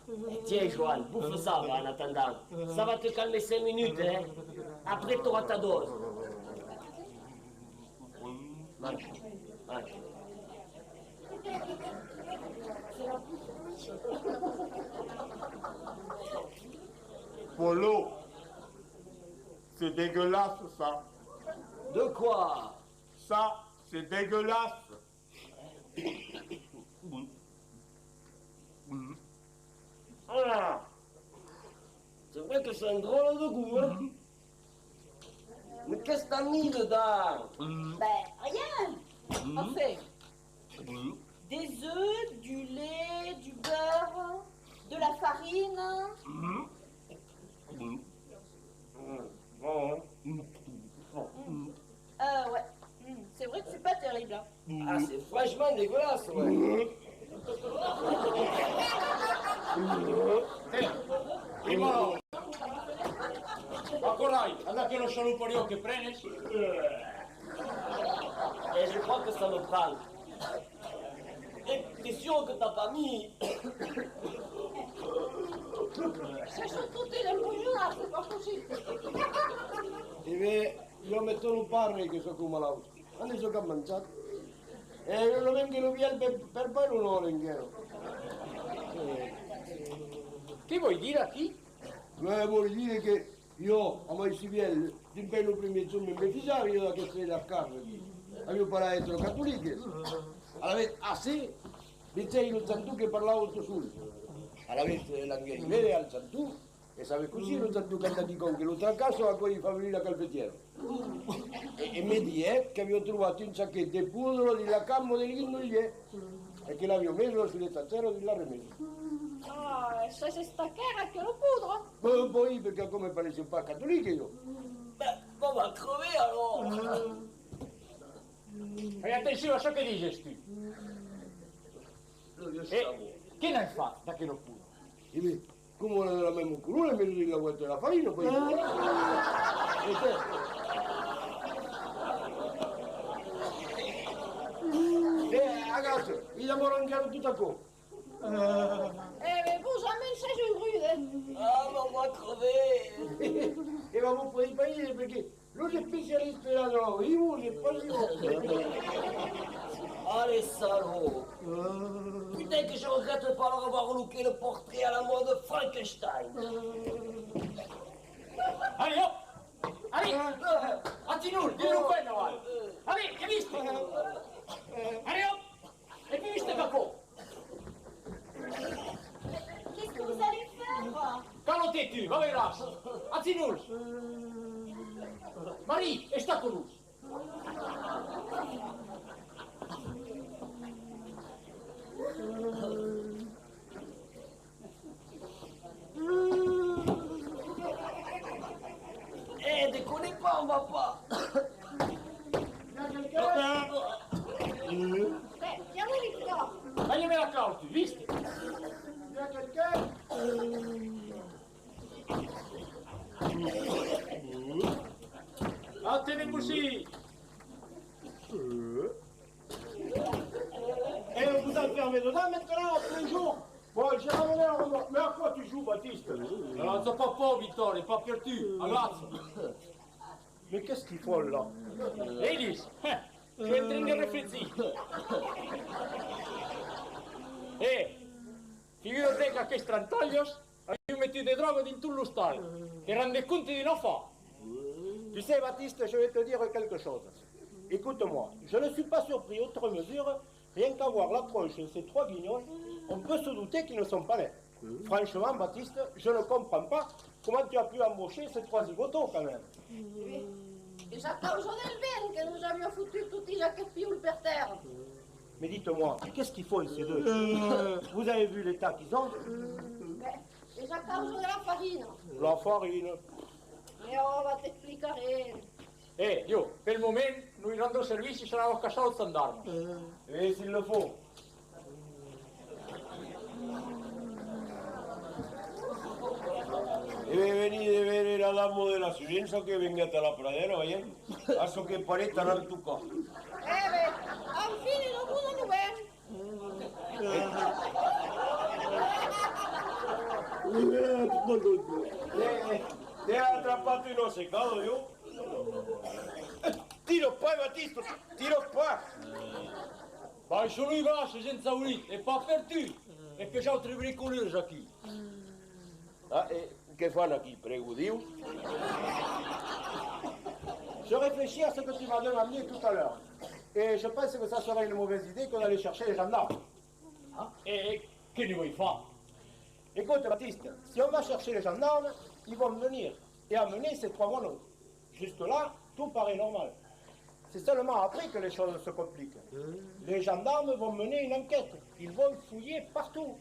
Eh, tiens, Joan, bouffe ça, va, en attendant. Ça va te calmer cinq minutes, hein. Après, t'auras ta dose. Mange, mange. Polo, c'est dégueulasse, ça. De quoi ? Ça, c'est dégueulasse. Ah, c'est vrai que c'est un drôle de goût, hein. Mais qu'est-ce que t'as mis dedans ? Ben, rien. Enfin, des œufs, du lait, du beurre, de la farine. Bon, hein. Euh, ouais. Hmm, c'est vrai que c'est pas terrible, hein. Ah, c'est franchement dégueulasse, ouais. Eh, e voilà. Va, corai, anda que lo salopariá que prenes. Et je crois que ça me prend. Et t'es sûr que t'as pas mis ? Ce sont toutes les bouillons, c'est pas possible. Eh ben, iò me tòrno pas ren que soi malaut. Ande çò qu'an manjat. E lo mens que lo vièlh per, per pas lo nòrd enguèra. Qué vòi dire aquí? Ben, vòi dire que iò, amai si vièlh, dempuèi lo primièr jorn me'n befisavi d'aqueste la carn aquí. Aviá pas la èstre catolic. Alavetz, assez, vegèi lo Jantou que parlava tot sol. Alavetz, eh, l'anguèri vede al Jantou, E sabes cossí lo Jantou canta quicòm que lo tracassa, aquò i fa venir la calfetièra. E, e me diguèt qu'aviá trobat un saquet de podra dins la cambra del guindolièr e que l'aviá mesa sus l'estagèra dins la remesa. Ah, se s'estaquèra aquela podra. Bon, bon, oui, perque aquò me pareissiá pas catolic, jo. Ben, bon, va crever, alors. Fai atencion a çò que dises, tu. E que n'as fach d'aquela podra? E ben, coma la, la mèma color, me doni la boîte de la farina, pas. E te... E, agacha, i demòra encara tot aquò. E ben, vos amensatz un rude. Ah, me va crever. E ben, vos podètz pas dire, perque los especialistas de la dròga, i vos, es pas jo. Allez, salaud. Putain, que je regrette de pas leur avoir loqué le portrait à la mode Frankenstein. Allez, hop! Allez! A Tinol, dins lo coin, aval! Allez, que viste! Allez, hop! E puis viste, Paco! Qu'est-ce que vous allez faire ? Cala-te, tu, va veiràs. A Tinol! Marie, estaca-los! Eh, déconne pas, on va pas. Il y a quelqu'un ? Ben, viens, Victor. Allez, mets la clé, tu, viste. Il y a quelqu'un ? Ah, tenez aussi. Et vous enfermez dedans maintenant, tous les jours. Bon, j'ai ramené un remorque. Mais à quoi tu joues, Baptiste ? Ah, ça pas fort, Victor, et pas perdu. Agacha. Mais qu'est-ce qu'ils font là ? Eles, hein, je suis en train de réfléchir. Eh, figura-te qu'aquestes trenta ans, avián metut de dròga dins tot l'ostal. Te rendes compte d'un afar ? Tu sais, Baptiste, je vais te dire quelque chose. Écoute-moi, je ne suis pas surpris outre mesure, rien qu'à voir la tronche de ces trois guignols, on peut se douter qu'ils ne sont pas nets. Franchement, Baptiste, je ne comprends pas comment tu as pu embaucher ces trois zigotos, quand même. Oui. Es a causa del vent que nos aviá fotut totis aqueles piuls per tèrra. Mais dites-moi, qu'est-ce qu'ils font ces deux ? Vous avez vu l'état qu'ils ont ? Ben, es a causa de la farina. La farina. E ò, va t'explicaré. Eh, jo, pel moment, nos rendon servici, se n'anam caçar los gendarmes. Eh, s'il le faut. E ben, veni de veire la dama de l'assurança que venguèt a la pradèra, veièm, a çò que paret, t'anam tocar. E ben, enfin, una bona novèla. Eh, eh, t'ai atrapat una secada, jo. Tira pas, Baptiste, tira pas! Baissa lo gas, es ensaurit, e pas per tu! E que j'autres bricoleurs aquí. Ah, e que fan aquí, prego Diu? Je réfléchis à ce que tu m'as demandé tout à l'heure. Et je pense que ça serait une mauvaise idée que d'aller chercher les gendarmes. Ah, e, e que ne vòls far? Écoute, Baptiste, si on va chercher les gendarmes, ils vont venir et amener ces trois moineaux. Jusque-là, tout paraît normal. C'est seulement après que les choses se compliquent. Les gendarmes vont mener une enquête. Ils vont fouiller partout.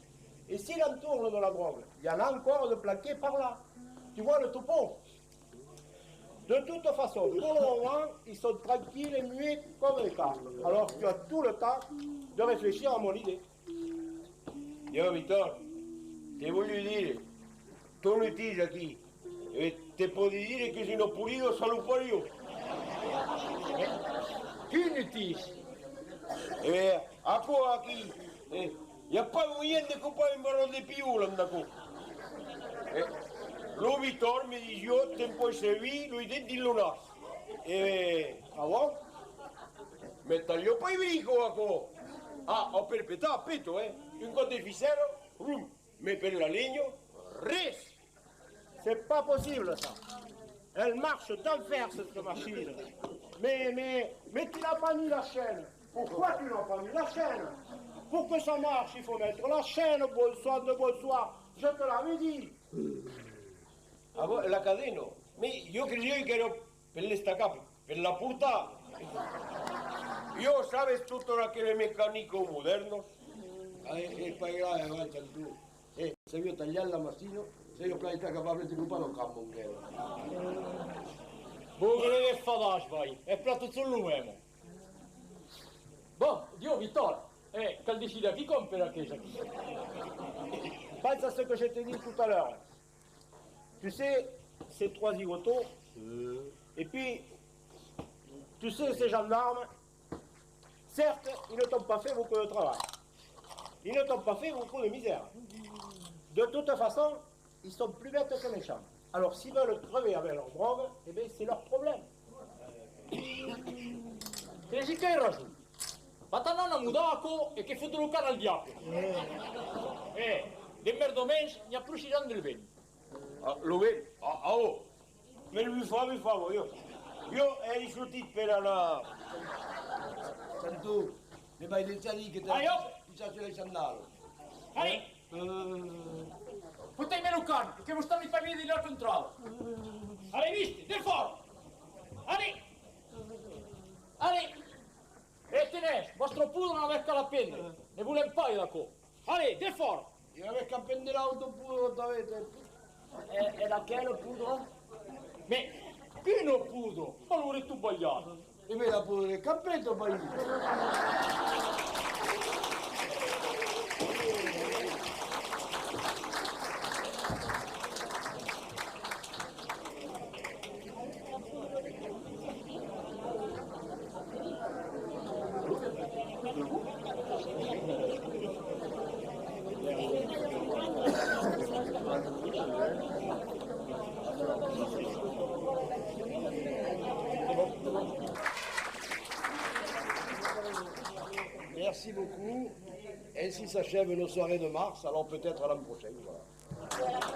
Et s'il entourne de la drogue, il y en a encore de planqué par là. Tu vois le topo? De toute façon, pour le moment, ils sont tranquilles et muets comme des carpes. Alors tu as tout le temps de réfléchir à mon idée. Dieu, Victor, te vòli dire, ton utís aquí, e te pòdi dire qu'es una polida salopariá. Quin utís? E ben, aquò aquí, eh, i a pas moièn de copar un barròt de piol amb aquò. Eh, lo Victor me disiá, te'n pòs servir los dents dins lo nas. E ben, ah bon? Me talha pas brica aquò! Ah, o per petar, peto, eh! Un còp de ficèla, rum! Mès per la lenha, res! C'est pas possible, ça. Elle marche d'enfer, cette machine. Mais, mais, mais tu n'as pas mis la chaîne. Pourquoi tu n'as pas mis la chaîne? Pour que ça marche, il faut mettre la chaîne. Bonsoir de bonsoir. Je te l'avais dit. Ah bon, la cadena? Mès jo cresiái qu'èra per l'estacar, per la portar. Jo, sabes, totas aquelas mecanicas modèrnas. Ah, es pas grave, va, tant pis. Eh, se viu talhar la mastina, se jo plan estat capable de copar lo camp, mon Dieu. Vos que le fadàs, vai, es plan totjorn lo mème. Bon, Dieu, Victor, eh, cal decidar quicòm per aqueste aquí. Pense à ce que je t'ai dit tout à l'heure. Tu sais, ces trois zigotos, euh, et puis, tu sais, ces gendarmes, certes, ils ne t'ont pas fait beaucoup de travail. Ils ne t'ont pas fait beaucoup de misère. De toute façon, ils sont plus bêtes que méchants. Alors, s'ils veulent crever avec leur drogue, eh bien, c'est leur problème. Cresi qu'as rason. Vau-te'n anar mudar aquò e que foti lo camp al diable. Eh, de mèrda mens, n'i a pro sis ans del vent. Ah, lo vent? Ah, ah, oh! Me lo fa, me fa, jo. Jo ai sortit per anar. Tanto, me vai de dir que t'as... Allez, hop! Deixat las sandalas. Allez! Euh. Fotètz-me lo camp, que vos torni pas mai de la contrada. Allez, viste, defòra! Allez! Allez! E tenètz, vòstra podra, n'avètz qu'a la prendre. Ne volèm pas d'aquò. Allez, defòra! E avètz qu'a prendre l'autra podra tanben, eh. E, e laquela podra? Mès una podra, ma l'auretz tot balhat. E ben, la podra de campeta, país. Merci beaucoup. Ainsi s'achève nos soirées de mars, alors peut-être à l'an prochain. Voilà.